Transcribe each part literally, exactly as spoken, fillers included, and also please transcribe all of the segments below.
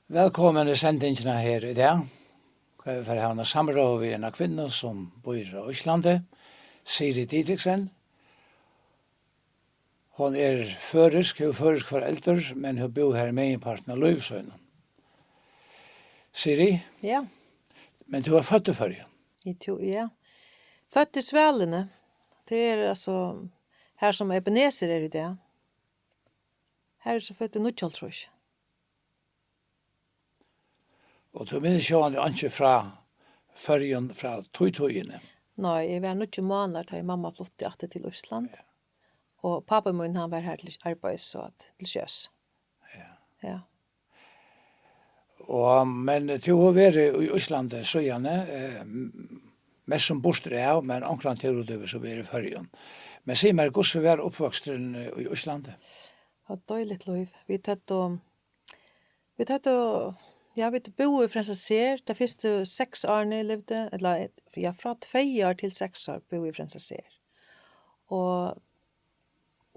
Vælkomin í sendingina her í dag. Her fara vit at hava eina samrøðu við eina kvinnu, sum býr á Íslandi, Sirið Didriksen. Hon er føroysk, hevur føroysk foreldur, men hevur búð her meginpartin av lívi sínum. Sirið? Ja. Men tú ert fødd í Føroyum? Í tú, ja. Fødd í Svøluni. Tað er, altso, har sum Ebenezer er í dag. Har er so fødd í níggjuoghálvtrýss. Og tú minnist sjálvandi einki frá Føroyum frá tí tíðini? Nei, eg var níggju mánaðir, tá ið mamma flutti aftur til Ísland. Ja. Og pápi mín, hann var har til arbeiðis og at, til sjós. Ja. Ja. Og, men tú hevur verið í Íslandi síðani, eh, mest sum burtur av, men onkuntíð hevur tú so verið í Føroyum. Men sig mær, hvussu var uppvøksturin, eh, í Íslandi? Eitt deiligt lív. Vit høvdu, vit høvdu, ja, vit búðu í Frelsesarhaga, tey fyrstu seks árini eg livdi, ella, ja, frá tvey ár til seks ár búði eg í Frelsesarhaga. Og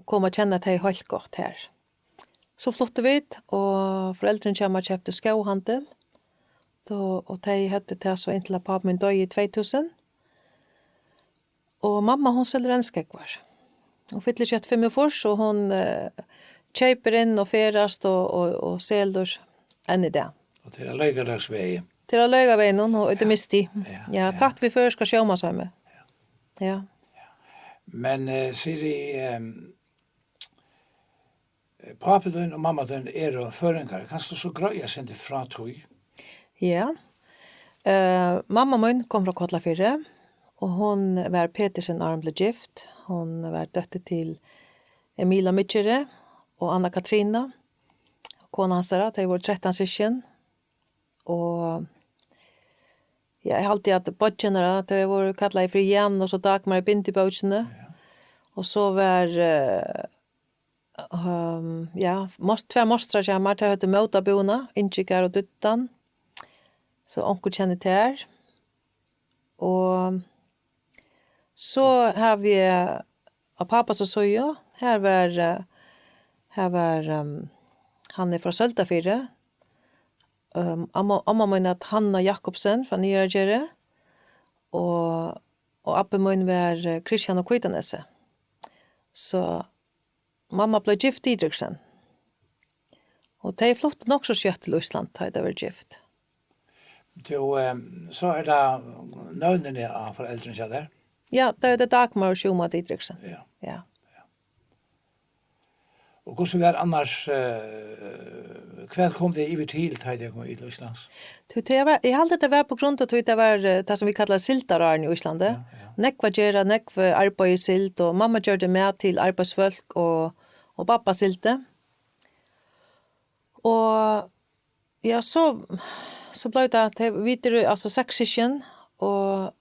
kom at kenna tey heilt gott har. So fluttu vit, og foreldrini hjá mær keyptu skóhandil, og, og tey høvdu tað so inntil at pápi mín doyði í tvey túsund. Og mamma, hon selur enn skógvar. Hon fyllir skjótt fimmogfýrs, og hon, eh, keypir inn og ferðast og, og, og selur enn í dag. Og tað er á Leygadagsvegi. Tað er á Leygavegnum og úti í Misti. Ja, ja, ja. Tætt við føroyska sjómansheimið. Ja. Men, eh, Sirið, ehm, pápi tín og mamma tín eru føroyingar. Kanst tú so greiða eitt sindur frá tí? Ja. Eh, mamma mín kom frá Kollafirði, og hon var Petersen áðrenn hon bleiv gift. Hon var dóttir til Emil á Miðgerði og Anna Katrina, kona hansara. Tey vóru trettan systkin. Og, ja, eg haldi, at beiggi hennara, tey vóru kallaðir fyri Janus og Dagmar í Bindibókini. Ja. Og so var, eh, ehm, ja, mos-, tvær mostrar hjá mær, tær høvdu mótarbúðina, Ingigar og Duttan. So onkur kennir tær. Og so havi eg á pápasa síðu, har var, eh, har var, ehm, hann er frá Søldarfirði, ehm, amma, amma mín æt Hanna Jakobsen frá Niðaragerði, og, og abbi mín var, eh, Christian á Hvítanesi. So mamma bleiv gift Didriksen. Og tey fluttu nokk so skjótt til Ísland, tá ið tey vóru gift. Tú, ehm, so er tað nøvnini á foreldrunum hjá tær? Ja, tað er tað Dagmar og Sjúma Didriksen. Ja. Ja. Og hvussu var annars, eh, hvat kom tey yvir til, tá ið tey komu til Íslands? Tú, tað var, eg haldi, tað var på grund av tí, tað var, eh, tað sum vit kalla sildarárini í Íslandi. Ja, ja. Nógv at gera, nógv, eh, arbeiði í sild, og mamma gjørdi mat til arbeiðsfólk, og, og babba sildi. Og, ja, so, so bleiv tað, tey, vit eru, altso, seks systkin, og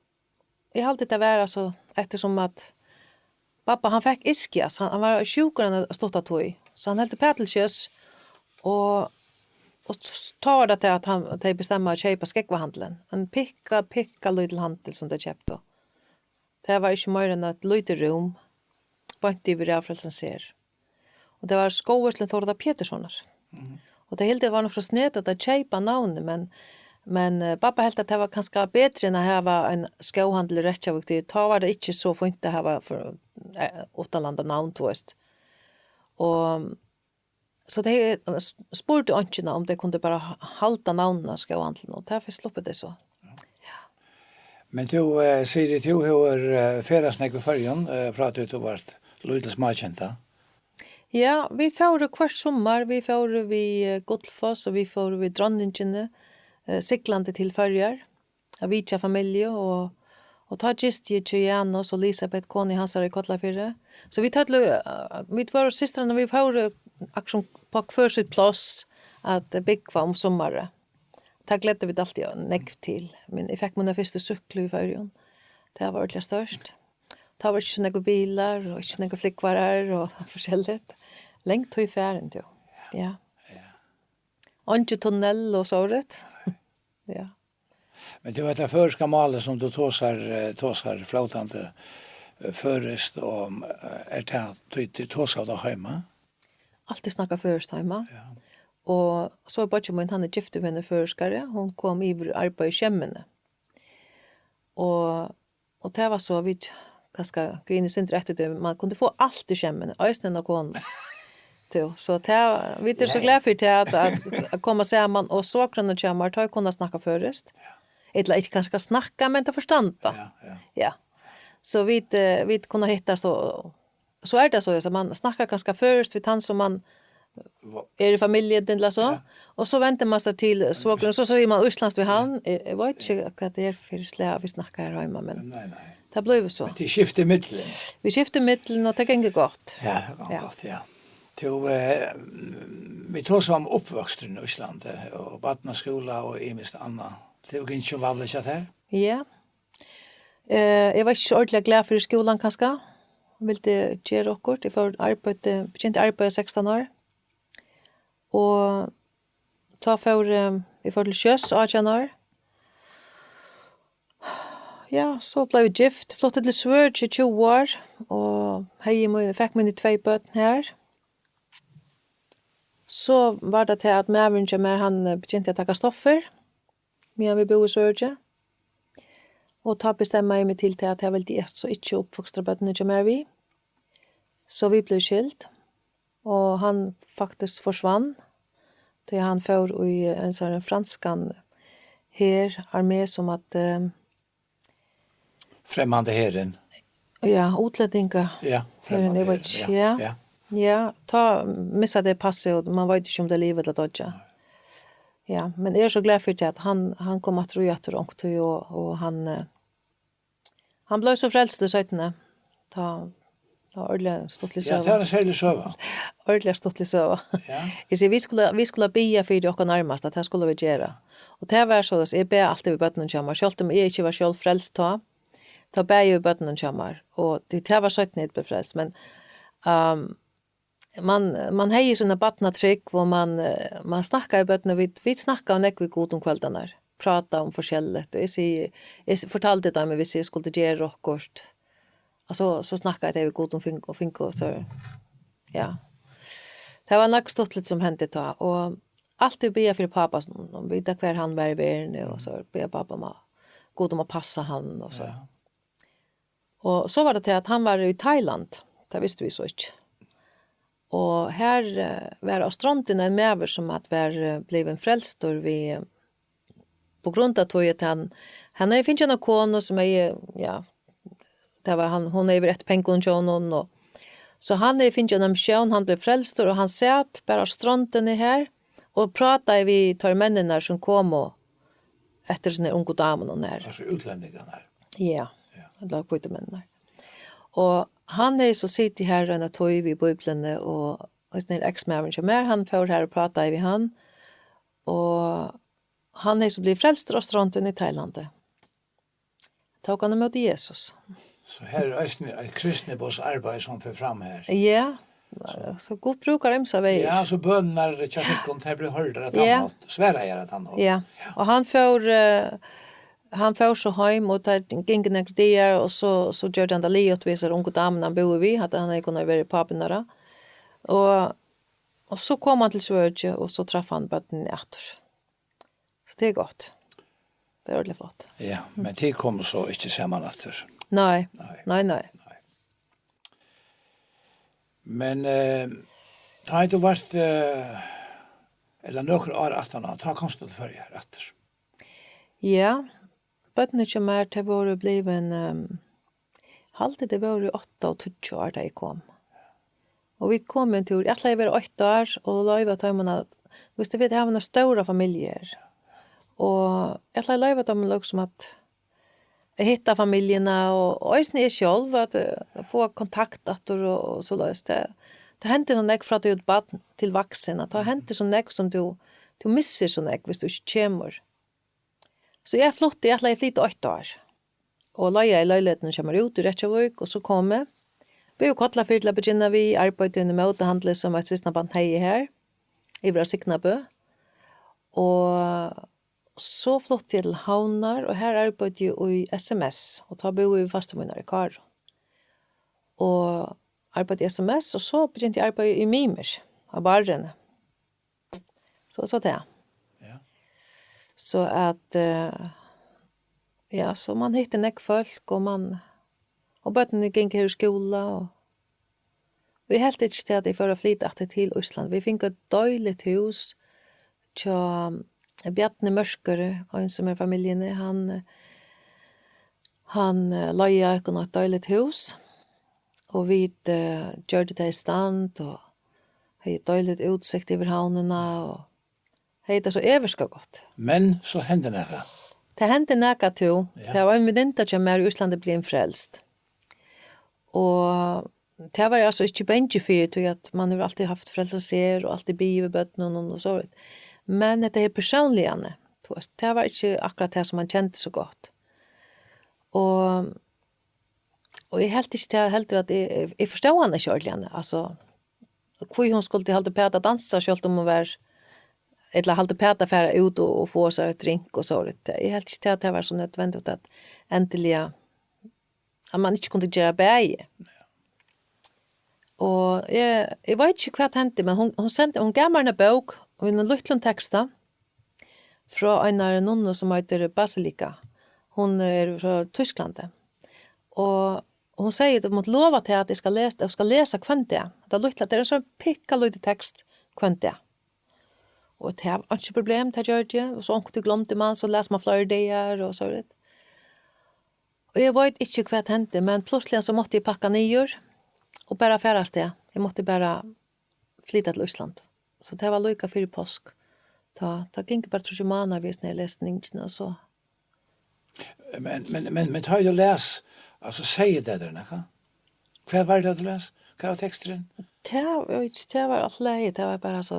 eg haldi, tað var, altso, eftirsum at babba, hann fekk iskias, hann, hann var sjúkur eina stutta tíð, so hann helt uppat til sjós, og, og s-, tá var tað til, at hann, tey bestemma at keypa skógvahandilin, ein pikka, pikka lítil handil, sum tey keyptu. Tað var ikki meira enn eitt lítið rúm, beint yvir av Frelsesarhaga. Og tað var skóverslun Tórðar Péturssonar. Mhm. Og tey hildu, tað var nokk so snedigt at keypa navnið, men, men, eh, babba helt, at tað var kanska betri enn at hava ein skóhandil í Reykjavík, tí tá var tað ikki so fínt at hava for, eh, uttanlanda navn, tú veist. Og so tey, eh, s-, spurdu einkjuna, um tey kundu bara h-, halda navnið á skóhandlinum, og tað fekk, sluppu tey so. Men tú, eh, Sirið, tú hevur, eh, ferðast nógv í Føroyum, eh, frá tí tú vart lítil smákenta. Ja, vit fóru hvørt summar, vit fóru við, eh, Gullfoss, og vit fóru við Dronningini, eh, siglandi til Føroyar, at vitja familju, og, og tá gisti eg hjá Janus og Elisabeth, konu hansara, í Kollafirði. So vit høvdu, eh, vit vóru systrarnar, vit fóru akkurát upp á hvør sítt pláss at búgva um summarið. Tað gleddu vit altíð nógv til. Men eg fekk mína fyrstu súkklu í Føroyum. Tað var ordiliga stórt. Tá var ikki so nógvir bilar og ikki so nógvir flúgvarar og forskelligt. Langt í ferðini, tú. Ja. Ja. Eingin tunnil og sovorðið. Ja. Men tú, hetta føroyska málið, sum tú tosar, eh, tosar flótandi, eh, føroyskt, og, eh, er tað, tú, tú tosar tað heima? Altíð snakkað føroyskt heima. Ja. Og so er beiggi mín, hann er giftur við eini føroyskari, hon kom yvir og arbeiðir í Skemmunni. Og, og tað var so, vit kanska grina eitt sindur eftir tí, man kundi fáa alt í Skemmunni, eisini eina konu. Tú, so tað, vit eru so glað fyri tað at, at, at koma saman, og svokrarnir hjá mær, teir kunnu snakka føroyskt. Ella ikki kanska snakka, men teir forstanda. Ja, ja. Ja. So vit, eh, vit kunnu hittast og, so er tað so, so man snakkar kanska føroyskt við tann sum man er í familju, ella so. Ja. Og so vendir man seg til svokrarnar, so sigur man íslendskt við hann. Eg, eg veit ikki hvat tað er fyri slag, vit snakka her heima, men nei, nei, tað blívur so. Men tit skifta ímillum? Vit skifta ímillum, og tað gongur gott. Ja, tað gongur gott, ja. Tú, eh, vit tosa um uppvøksturin í Íslandi, og barnaskúla og ymiskt annað. Tú gongur ikki um valið hjá tær? Ja. Eh, eg var ikki so ordiliga glað fyri skúlan, kanska. Vildi gera okkurt. Eg fór arbeiddi, begynti at arbeiða sekstan ár. Og tá fór, eh, eg fór til sjós átjan ár. Ja, so bleiv eg gift, flutti til Svøríki í tjúgu ár og hevði mín, fekk míni tvey børn her. So var tað til at maðurin hjá mær, hann, eh, begynti at taka stoffir, meðan vit búðu í Svøríki. Og tá bestemmaði eg meg til tað, at tað vildi eg so ikki uppfostra børnini hjá mær við. So vit blivu skild, og hann faktiskt forsvann, tí hann fór í ein sånn franskan her, armé, sum at, eh, Fremmandaherin. Ja, útlendinga. Ja, herin, eg veit fremmandaherin, ikki, ja, ja. Ja. Ja, tá missa tey passið, og man veit ikki um tey liva ella doyggja. Ja, men eg eri so glað fyri tað, at hann, hann kom aftur í aftur onkuntíð, og, og hann, eh, hann bleiv so frelstur seinni. Tá, tá var ordiliga stuttlig søga. Ja, tað er ein serlig søga. Ordiliga stuttlig søga. Ja. Eg sigi, vit skulu, vit skulu biðja fyri okkara nærmastu, at tað skulu vit gera. Og tað var so, at eg bað altíð við børnunum hjá mær, sjálvt um eg ikki var sjálv frelst tá, tá bað eg við børnunum hjá mær, og tí tað var seinni, eg bleiv frelst, men, ehm, man, man hevði sína barnatrúgv, og man, eh, man snakkaði við børnini, vit, vit snakkaðu nógv við Gud um kvøldarnar, prátaðu um forskelligt, og eg sigi, eg s-, fortaldi teimum, hvis eg skuldi gera okkurt, og so, so snakkaðu tey við Gud um fing-, og fingu, so, ja. Tað var nógv stuttligt sum hendi tá, og altíð biðja fyri pápa, sum, um vita hvar hann var í verðini, og so biðja pápa um at, Gud um at passa hann, og so. Ja. Og so var tað til at hann var í Thailand, tað vistu vit so ikki. Og her, eh, var á strondini ein maður, sum at var, eh, blivin frelstur við, eh, på grund av tí at hann, hann hevði fingið eina konu, sum hevði, ja, tað var hann, hon hevði verið eftir pengunum hjá honum, og so hann hevði fingið eina missión, hann bleiv frelstur, og hann sat bara á strondini her og prátaði við teir menninar, sum komu eftir, sum eru ungu damunum her. Altso útlendingarnar? Ja, ja. Ella hvítu menninar. Og hann hevði so sitið her eina tíð við Bíbliuni, og, og hesin her eksmaðurin hjá mær, hann fór her og prátaði við hann, og hann hevði so blivið frelstur á strondini í Tailandi. Tók hann ímóti Jesus. So her er eisini eitt kristniboðsarbeiði, sum fer fram her. Ja, so Gud brúkar ymsar vegir. Ja, so bønirnar hjá tykkum, tær blivu hoyrdar á tann hátt, svaraðar á tann hátt. Ja, og hann fór, eh, hann fór so heim, og tað gingu nakrir dagar, og so, so gjørdi hann tað liðugt við hesar ungu damurnar, hann búði við, at hann hevði kunnað verið pápin teirra. Og, og so kom hann til Svøríki, og so tráf hann børnini aftur. So tað er gott. Tað er ordiliga flott. Ja, men tit komu so ikki saman aftur? Nei. Nei. Nei, nei. Nei. Men, eh, tá tú vart, eh, ella nøkur ár aftaná, tá komst tú til Føroyar aftur? Ja, børnini hjá mær, tey vóru blivin, ehm, haldi tey vóru átta og tíggju ár, tá eg kom. Og vit komu ein túr, eg ætlaði at vera eitt ár og loyva teimum at, vistu, vit hava eina stóra familju her. Og eg ætlaði at loyva teimum, líkasum, at, at hitta familjuna og, og eisini eg sjálv, at, eh, at fáa kontakt aftur og, og soleiðis. Tað, tað hendir so nógv frá tú ert barn til vaksin, at tað hendir so nógv sum tú, tú missir so nógv, viss tú ikki kemur. So eg flutti, eg ætlaði at flyta eitt ár. Og leigaði leilighetina hjá mær út í Reykjavík, og so kom eg. Búði í Kollafirði til at begynna við, arbeiddi í einum mótahandli sum eitt systkinabarn hevði her, yvir á Signabø. Og so flutti eg til Havnar, og her arbeiddi eg í S M S, og tá búði eg við fastur mínar í Káru. Og arbeiddi í S M S, og so begynti eg at arbeiða í Mimir, á Barrini. So, so tað. Ja. So at, eh, ja, so man hittir nógv fólk, og man, og børnini gingu her í skúla, og vit helt ikki til, at vit fóru at flyta aftur til Ísland. Vit fingu eitt deiligt hús hjá Bjarni Mørkøre, ein sum er í familjuni. Hann, hann, eh, leigaði okkum eitt deiligt hús, og vit, eh, gjørdu tað í stand, og hevði deiligt útsikt yvir havnina, og hevði tað so evigt og gott. Men so hendi nakað. Tað hendi nakað, tú. Ja. Tað var ein venninna hjá mær í Íslandi blivin frelst. Og tað var eg altso ikki bangin fyri, tí at man hevur altíð havt Frelsarans her og altíð biðið við børnunum og so. Men hetta her persónliga, tú veist, tað var ikki akkurát tað, sum man kendi so gott. Og, og eg helt ikki tað heldur, at eg, eg, eg forstóð hana ikki ordiliga, altso, hví hon skuldi halda uppat at dansa, sjálvt um hon var, ella halda uppat at fara út og, og fáa sær eitt drink og so. Eg helt ikki tað, at tað var so nødvendigt at endiliga, at man ikki kundi gera bæði. Og eg, eg veit ikki, hvat hendi, men hon, hon sendi, hon gav mær eina bók við einum lítlum teksti frá einari nunnu, sum eitur Basilika. Hon er frá Týsklandi. Og hon segði, at eg mátti lova tað, at eg skal lesa, eg skal lesa hvønn dag. Tað lítla, tað er ein sånn pikkalítil tekst hvønn dag. Og tað var ikki problem, tað gjørdi eg. Og so onkuntíð gloymdi man, so las man fleiri dagar og so víðari. Og eg veit ikki, hvat hendi, men plutselig so mátti eg pakka niður og bara fara av stað. Eg mátti bara flyta til Ísland. So tað var líka fyri pásk. Tá, tá gingu bara tríggir mánaðir við hesum her lesningini og so. Men, men, men, men tá eg las, altso, segði tað tær nakað? Hvat var tað, tú las? Hvat var teksturin? Tað, eg veit ikki, tað var alt í lagi, tað var bara so.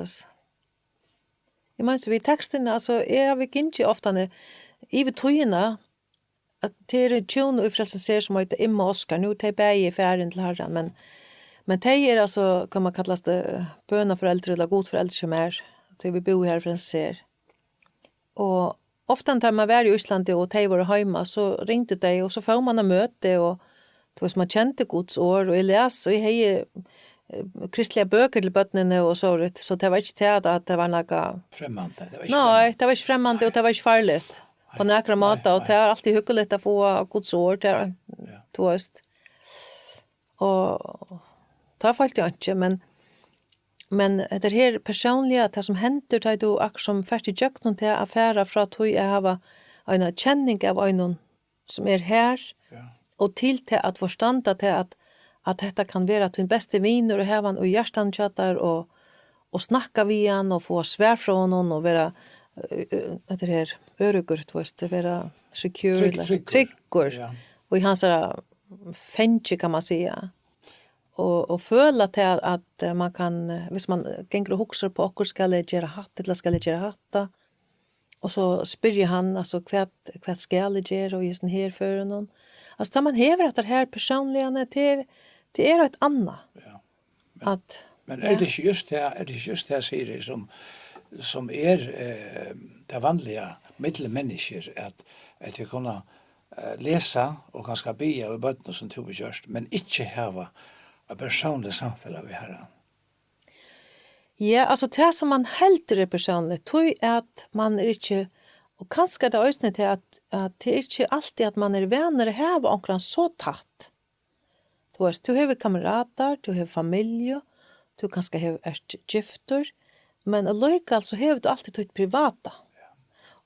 Eg meini, so við tekstin, altso, eg havi gingið ofta yvir tíðina, at tað er hjún í Frelsarans her, sum eitur Emma og Oskar. Nú eru tey bæði farin til Harran, men, men tey eru altso, kann man kalla tað, bønaforeldur ella gudforeldur hjá mær, tí vit búðu her í Frelsarans her. Og ofta tá man var í Íslandi og tey vóru heima, so ringdu tey, og so fór man á møti, og, tú veist, man kendi Guds orð, og eg las, og eg hevði, eh, kristligar bøkur til børnini og so, so tað var ikki tað, at tað var nakað. Fremmant, tað var ikki. Nei, fremmant. Tað var ikki fremmant, og tað var ikki farligt. Nei. Á nakran máta, nei, og nei. Tað er altíð hugnaligt at fáa Guds orð, tað er, ja, tú veist. Og tá følti eg einki, men, men hetta her persónliga, tað sum hendir, tá tú akkurát sum fert í gjøgnum tað at fara frá tí at hava eina kenning av einum sum er her, ja, og til tað at forstanda tað at, at hetta kann vera tín besti vinur og hava hann í hjartanum hjá tær og, og snakka við hann og fáa svar frá honum og vera, eh, eh, hetta her, øryggur, tú veist, vera secure, trygg, ella tryggur. Tryggur. Ja. Og í hansara fangi, kann man siga. Og, og føla til at, at man kann, eh, hvis man gongur og hugsar på, okkurt skal eg gera hatta, ella skal eg gera hatta, og so spyrji hann, altso, hvat, hvat skal eg gera, og í hesum her førinum. Altso, tá man hevur hetta her persónliga, tað er, tað er eitt annað. Ja. Men, at, men er, ja, tað ikki júst tað, er tað ikki júst tað, Siri, sum, sum er, eh, tað vanliga millum menniskju, at, at tey kunnu, eh, lesa og kanska biðja við børnum, sum tú hevur gjørt, men ikki hava eitt persónligt samfelag við Harran? Ja, altso, tað sum man heldur er persónligt, tí at man er ikki, og kanska er tað eisini tað at, at tað er ikki altíð at man er vanur at hava onkran so tætt. Tú veist, tú hevur kameratar, tú hevur familju, tú kanska hevur, ert giftur, men allíkavæl so hevur tú altíð títt privata.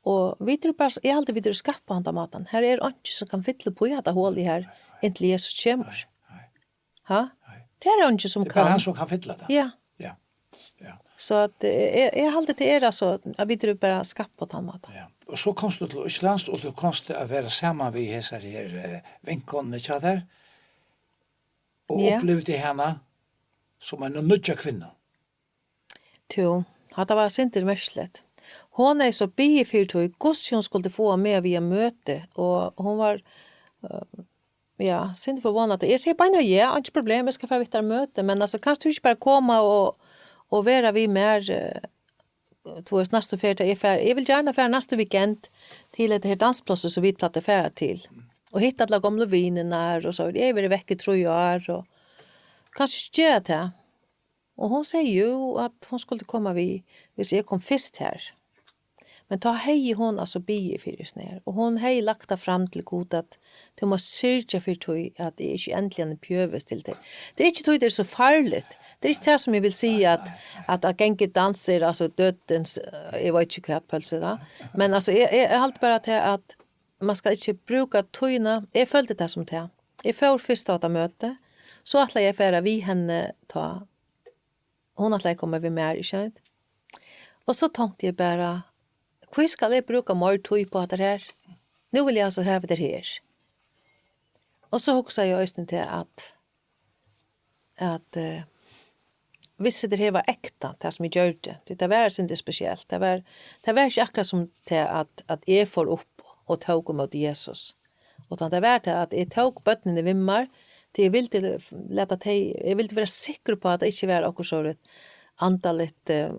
Og vit eru bara, eg haldi, vit eru skapt á handan mátan. Her er einki sum kann fylla upp í hetta holið her, inntil Jesus kemur. Nei, nei. Ha? Nei. Tað er einki sum kann. Tað er bara hann sum kann fylla tað. Ja. Ja. Ja. So at, eh, eg, eg haldi, tað er, altso, at vit eru bara skapt á tann mátan. Ja. Og so komst tú til Íslands, og tú komst at vera saman við hesar her, eh, vinkonuni hjá tær, og, ja, upplivdi hana sum eina nýggja kvinnu. Tú, hatta var eitt sindur merkiligt. Hon hevði so biðið fyri tí, hvussu hon skuldi fáa meg við á møti, og hon var, eh, ja, sindur forvónað. Eg sigi bara, ja, einki problem, eg skal fara við tær á møti, men, altso, kanst tú ikki bara koma og, og vera við mær, eh, tú veist, næstu ferð, tá eg fari, eg vil gjarna fara næstu weekend til hetta her dansplássið, sum vit plagdu at fara til, og hitta allar gomlu vinirnar, og so, eg havi verið vekk í trý ár, og kanst ikki gera tað? Og hon segði jú, at hon skuldi koma við, hvis eg kom fyrst her. Men tá hevði hon altso biðið fyri hesum her, og hon hevði lagt tað fram til Gud, at tú mást syrgja fyri tí, at eg ikki endiliga bjøvist til teg. Tað er ikki tí, tað er so farligt. Tað er ikki tað, sum eg vil siga, at, at, at ganga í dans er, altso, dødens, eh, eg veit ikki hvat pølsa, tá. Men, altso, eg, eg, eg haldi bara til, at man skal ikki brúka tíðina. Eg føldi tað sum tað. Eg fór fyrst á tað møtið, so ætlaði eg at fara við henni tá hon ætlaði at koma við mær, ikki sant? Og so tonkti eg bara, hví skal eg brúka meir tíð på hatta her? Nú vil eg altso hava tað her. Og so hugsaði eg eisini til at, at, eh, hvis tað her var ekta, tað sum eg gjørdi, tí tað var eitt sindur spesielt. Tað var, tað var ikki akkurát sum tað at, at eg fór upp og tók ímóti Jesus. Uttan tað var tað, at eg tók børnini við mær, tí eg vildi lata tey, eg vildi vera sikkur uppá, at tað ikki var okkurt sovorðið andaligt, eh,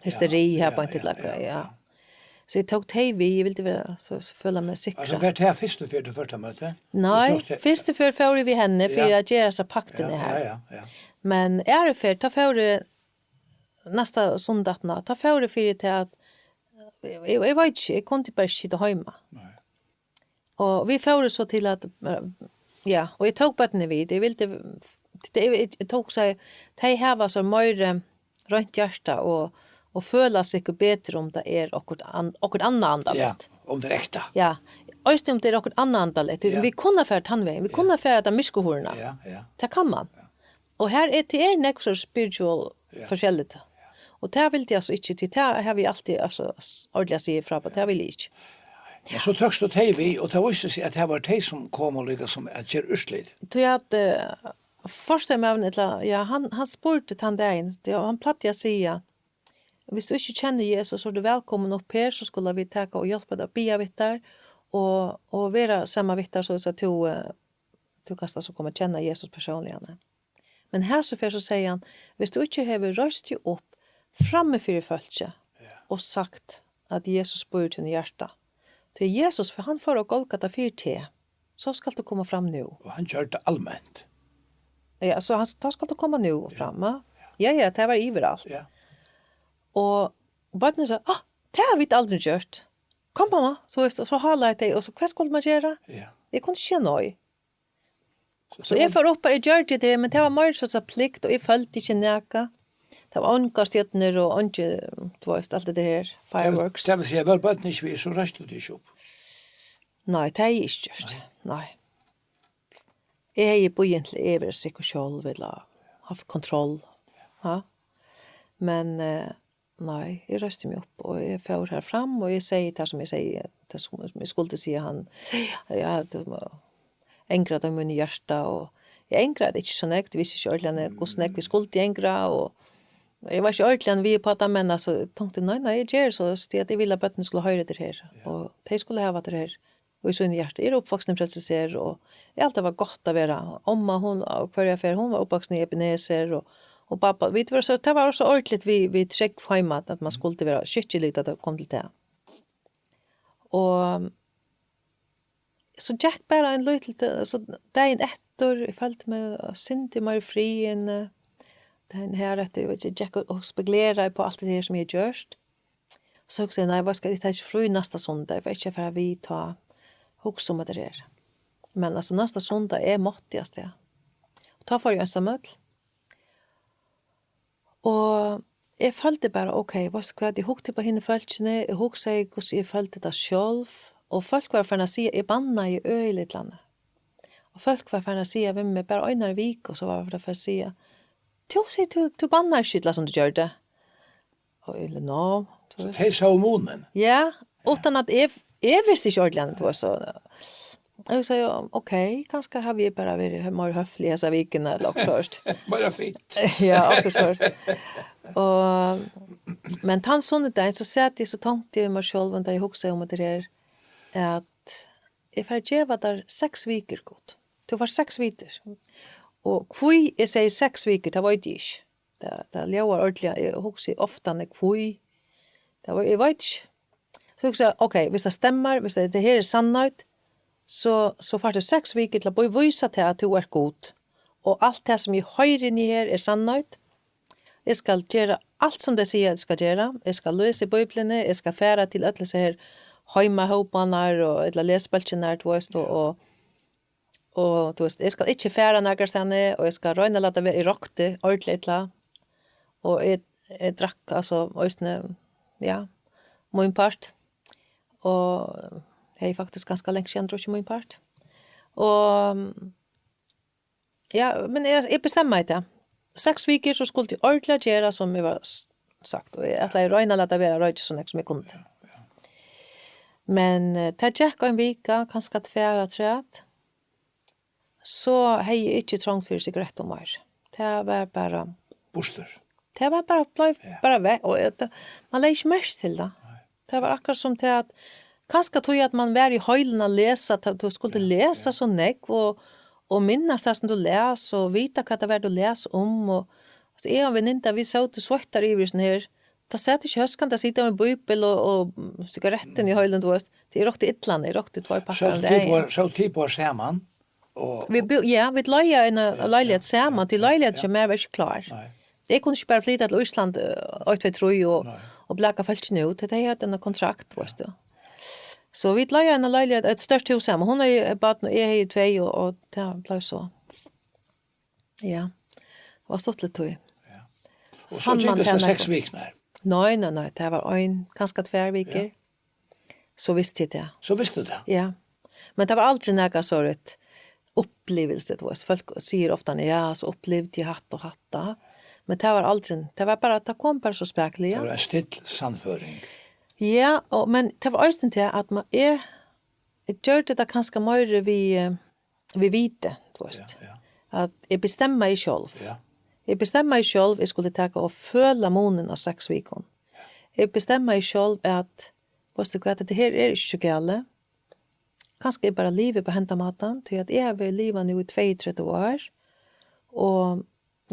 hysteri Ja, her ja, beint ja, illa, ja, ja. ja. So eg tók tey við, eg vildi vera, so, so føla meg sikra. Altso, var tað fyrstu ferð, tú fórt á møti? Nei, Tú tókst tey fyrstu ferð fór eg við henni fyri Ja. at gera hesa paktini Ja, her. ja, ja, ja. Men aðru ferð, tá fór eg næsta sunnudag aftaná, tá fór eg fyri til at, eg, eg, eg veit ikki, eg kundi bara ikki sita heima. Nei. Og vit fóru so til at, eh, ja, og eg tók børnini við. Eg vildi, eg, eg, eg tók seg, tey hava so meira, eh, reint hjarta og, og føla seg betur um tað er okkurt an-, okkurt annað andaligt. Ja, um tað er ekta. Ja, eisini um tað er okkurt annað andaligt. Ja. Vit kunnu fara tann vegin. Vit Ja. kunnu fara ta myrku hurðina. Ja, ja. Tað kann man. Ja. Og her er, tað er nógv so spiritual Ja. forskelligt. Og tað vildi eg altso ikki, tí tað havi eg altíð, altso, s-, ordiliga sigið frá, men tað vil eg ikki. Men so tókst tú tey við, og tað vísti seg, at tað var tey, sum komu líka sum at gera úrslit. Tí at, eh, forstöðumaðurin, ella, ja, hann, hann spurdi tann dagin, tí hann plagdi at siga, hvis tú ikki kennir Jesus, so er tú vælkomin upp her, so skulu vit taka og hjálpa tær at biðja við tær, og, og vera saman við tær, so at tú, eh, tú kanst altso koma at kenna Jesus persónliga. Men hesa ferð so segði hann, hvis tú ikki hevur reist teg upp frammi fyri fólki Ja. og sagt at Jesus býr í tínum hjarta, tí Jesus, for hann fór á Golgata fyri teg, so skalt tú koma fram nú. Og hann gjørdi tað alment. Ja, so hann, tá skalt tú koma nú fram, va? Ja, ja, tað var yviralt. Ja. Og børnini sa, ah, tað hava vit aldri gjørt. Kom, mamma, so, veist, og so hálaði tey, og so, hvat skuldi man gera? Ja. Eg kundi ikki siga nei. So eg fór upp, eg gjørdi tað, men tað var meira so, so plikt, og eg føldi ikki nakað. Tað var ongar stjørnur og einki, tú veist, alt det her, Tað vil, fireworks. tað vil siga, var børnini ikki við, so reistu tú ikki upp. Nei, tað hevði eg ikki gjørt. Nei. Nei. Eg hevði bíðað inntil eg var sikkur sjálv, ella havt kontroll. Ja. Men, eh, nei, eg reisti meg upp, og eg fór har fram, og eg segði tað sum eg segði, tað sum, sum eg skuldi siga, hann, ja, tú má angra tað í mín hjarta, og eg angraði ikki so nógv, eg visti ikki ordiliga, hvussu nógv eg skuldi angra, og eg var ikki ordiliga við uppá tað, men altso, tonkti, nei, nei, eg geri so, tí at eg vil, at børnini skulu hoyra tað her, Ja. og tey skulu hava tað her, og í síni hjarta. Eg eri uppvaksin í Frelsesarmi, og eg helt tað var gott at vera. Omma, hon, á hvørja ferð, hon var uppvaksin í Ebenezer, og, og babba, vit vóru so, tað var so ordiligt við, við trúgv heima, at man skuldi vera skikkilig, at tað kom til tað. Og so gekk bara ein lítil, so dagin eftir, eg føldi meg sindur meira í friði, dagin her eftir, eg veit ikki, gekk og, og spekuleraði på alt det her, sum eg hevði gjørt. So hugsaði eg, nei, hvat skal eg, eg taki frí næsta sunnudag, eg fari ikki at fara við tá, hugsa um at tað er. Men altso, næsta sunnudag, eg mátti avstað. Og tá fór eg einsamøll. Og eg føldi bara, ok, veitst hvat, eg hugdi upp á hini fólkini, eg hugsaði, hvussu eg føldi tað sjálv, og fólk vóru farin at siga, eg bannaði øgiliga illa. Og fólk vóru farin at siga við meg, bara eina viku, so vóru tey farin at siga, tú, sigur tú, tú bannar ikki illa, sum tú gjørdi. Og eg, no, tú So veist. tey sóu munin. Ja, uttan at eg, eg visti ikki ordiliga, tú veist, so. Eg segði, ok, kanska havi eg bara verið meira høflig hesa vikuna, ella okkurt sovorðið. Meira fint. Ja, okkurt sovorðið. Og, men tann sunnudagin, so sat eg, so tonkti eg við meg sjálv, tá eg hugsaði um tað her, at eg fari at geva tær seks vikur, Gud. Tú fært seks vikur. Og hví eg sigi seks vikur, tað veit eg ikki. Tað, tað ljóðar ordiliga, eg hugsi ofta, nei, hví. Tað var, eg veit ikki. So hugsi eg, ok, hvis tað stemmar, hvis tað, tað her er sannheit, so, so fært tú seks vikur til at bívísa tað, at tú ert Gud. Og alt tað, sum eg hoyri inni her, er sannheit. Eg skal gera alt sum tey siga, eg skal gera. Eg skal lesa í Bíbliuni, eg skal fara til øll hesi her heimahóparnar og ella lesibólkirnar, tú veist, og, og, og, tú veist, eg skal ikki fara nakrastaðni, og eg skal royna at lata vera, eg rokti ordiliga illa. Og eg, eg drakk, altso, eisini, ja, mín part. Og eg hevði faktiskt ganska langt síðan drukkið mín part. Og, ja, men eg, eg bestemmi meg í tað. Seks vikur, so skuldi eg ordiliga gera sum eg var s-, sagt, og eg ætlaði at royna at lata vera at roykja so nógv sum eg kundi. Men, eh, tað gekk ein vika, kanska tvær afturat. So hevði eg ikki trong fyri sigarettum meir. Tað var bara Burtur. Tað var bara, bleiv Ja. bara vekk, og eg, tað, man legði ikki merki til tað. Nei. Tað var akkurát sum til at, kanska tí at man var í heilin at lesa, at tú skuldi Ja, lesa ja. so nógv og, og minnast tað sum tú las og vita hvat tað var tú las um. Og, altso, eg og venninnan, vit sótu sveittar yvir sånn her. Tað sat ikki hóskandi at sita við bíbel og, og sigarettin í heilin, tú veist. Tað rokti illa, eg rokti tveir pakkar Sótu um tit dagin. Bara, sótu tit bara saman? Og, Vit bú-, ja, vit leiga eina Ja, leiligheit ja, saman, ja, tí ja, leiligheit ja. hjá mær var ikki klár. Nei. Eg kundi ikki bara flyta til Ísland, eh, eitt, tvey, trý og, Nei. og blaka fólkini út. Tey høvdu ein kontrakt, veist tú. So vit leiga eina leiligheit, eitt stórt hús saman. Hon hevði barn, og eg hevði tvey, og, og tað bleiv so. Ja. Tað var stuttligt, tí. Ja. Og so Fann man gingu tað tað seks nógv. vikurnar. Nei, nei, nei, tað var ein, kanska tvær vikur. Ja. So visti eg tað. So visti tú tað? Ja. Men tað var aldri nakað sovorðið upplivilsi, tú veist. Fólk sigur ofta, ja, so upplivdi eg hatt og hatta. Men tað var aldri, tað var bara, tað kom bara so spakuliga. Tað var ein still sannføring. Ja, og, men tað var eisini tað at man, eg, eg gjørdi tað kanska meira við, eh, við viti, tú veist. Ja, ja. At eg bestemmi meg sjálv. Ja. Eg bestemmi meg sjálv, eg skuldi taka og føla munin av seks vikum. Eg bestemmi meg sjálv at, veist tú hvat, hetta her er ikki so galið. Kanska eg bara livi upp á henda mátan, tí at eg havi livað nú í tveyogtretivu ár, og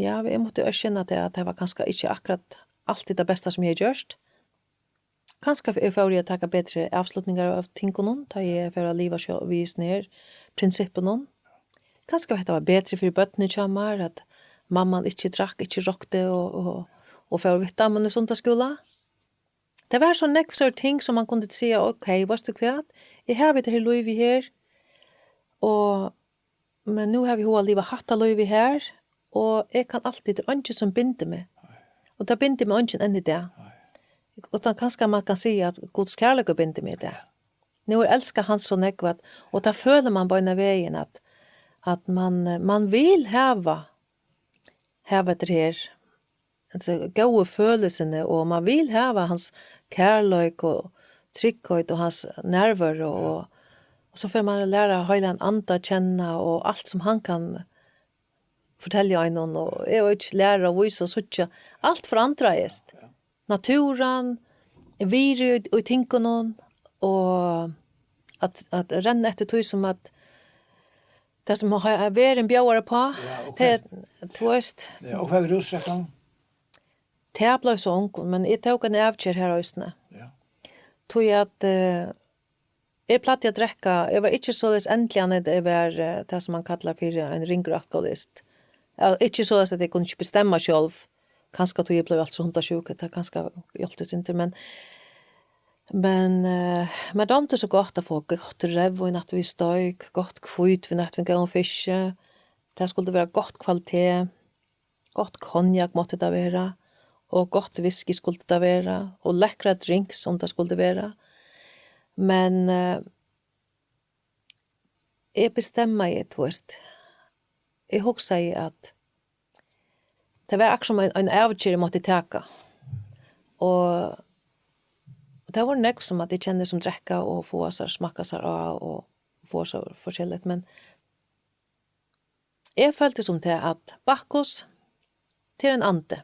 ja, eg mátti erkjanna tað, at tað var kanska ikki akkurát altíð tað besta sum eg hevði gjørt. Kanska f-, eg fór í at taka betri avslutningar av tingunum, tá eg fór at liva sjó-, við hesum her prinsippunum. Kanska hetta var betri fyri børnini hjá mær, at mamman ikki drakk, ikki rokti og, og, og fór við teimum í sunnudagsskúla. Tað var so nógv slík ting sum man kundi siga, ok, veitst tú hvat, eg havi hetta her lívið her, og, men nú havi eg hug at liva hatta lívið her, og eg kann altíð, tað er eingin sum bindur meg. Og tað bindur meg eingin enn í dag. Nei. Uttan kanska man kann siga at Guds kærleiki bindur meg í dag. Nú er elska hann so nógv at, og tað følir man beinanvegin at, at man, man vil hava, hava hetta her, hesa góðu følelsini, og man vil hava hans kærleika og tryggheit og hans nærveru, og, og so fer man at læra Heilagan Anda at kenna og alt sum hann kann fortelja einum, og eg veit ikki, læra og vísa og síggja. Alt forandrast. Natúran, virðið í, í tingunum, og at, at renna eftir tí sum at tað sum ha-, verðin bjóðar uppá, Ja, og tað, hvat- tú veist, Ja, og hvat við rúsdrekkan? Tað bleiv so ongum, men eg tók eina avgerð har eisini. Ja. Tí at, eh, eg plagdi at drekka, eg var ikki soleiðis endiliga, at eg var, eh, tað sum man kallar fyri ein ringur alkoholist. Ja, ikki soleiðis at eg kundi ikki bestemma sjálv. Kanska tí eg bleiv alt so hundasjúk, at tað kanska hjálpti sindur, men, men, eh, mær dámdi so gott at fáa gott reyðvín aftur við steik, gott hvítvín aftur við góðum fiski. Tað skuldi vera gott kvalitet. Gott konjak mátti tað vera, og gott whisky skuldi tað vera, og lekkrar drinks, um tað skuldi vera. Men, eh, eg bestemmaði, tú veist, eg hugsaði, at tað var akkurát sum ein, ein avgerð, eg mátti taka. Og, og tað vóru nógv, sum at eg kenni, sum drekka og fáa sær, smakka sær á og fáa sær forskelligt, men eg føldi sum tað, at Bakkus, tað er ein andi.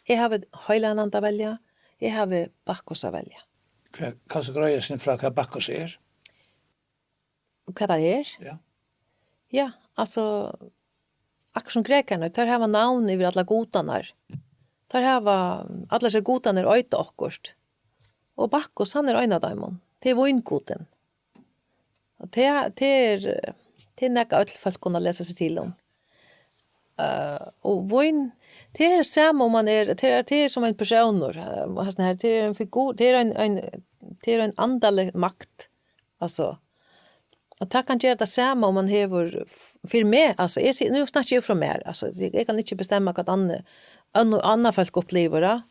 Eg havi Heilagan Anda at velja, eg havi Bakkus at velja. Hvat, kanst tú greiða sindur frá, hvat Bakkus er? Og hvat tað er? Ja. Ja, altso, akkurát sum grekarnir, teir hava navn yvir allar gudarnar. Teir hava, allir hesir gudarnir eita okkurt. Og Bakkus, hann er ein av teimum. Tað er víngudin. Og tað, tað er, tað er nakað, øll fólk kunnu lesa seg til um. Eh, og vín, Tað er sama um man er, tað er, tað er sum ein persónur, eh, hasin her, tað er ein figur, tað er ein, ein, tað er ein andalig makt, altso. Og tað kann gera tað sama um man hevur, f-, fyri meg, altso, eg si-, nú snakki eg frá mær, altso, eg, eg kann ikki bestemma hvat anna, anna, anna fólk upplivir, ja.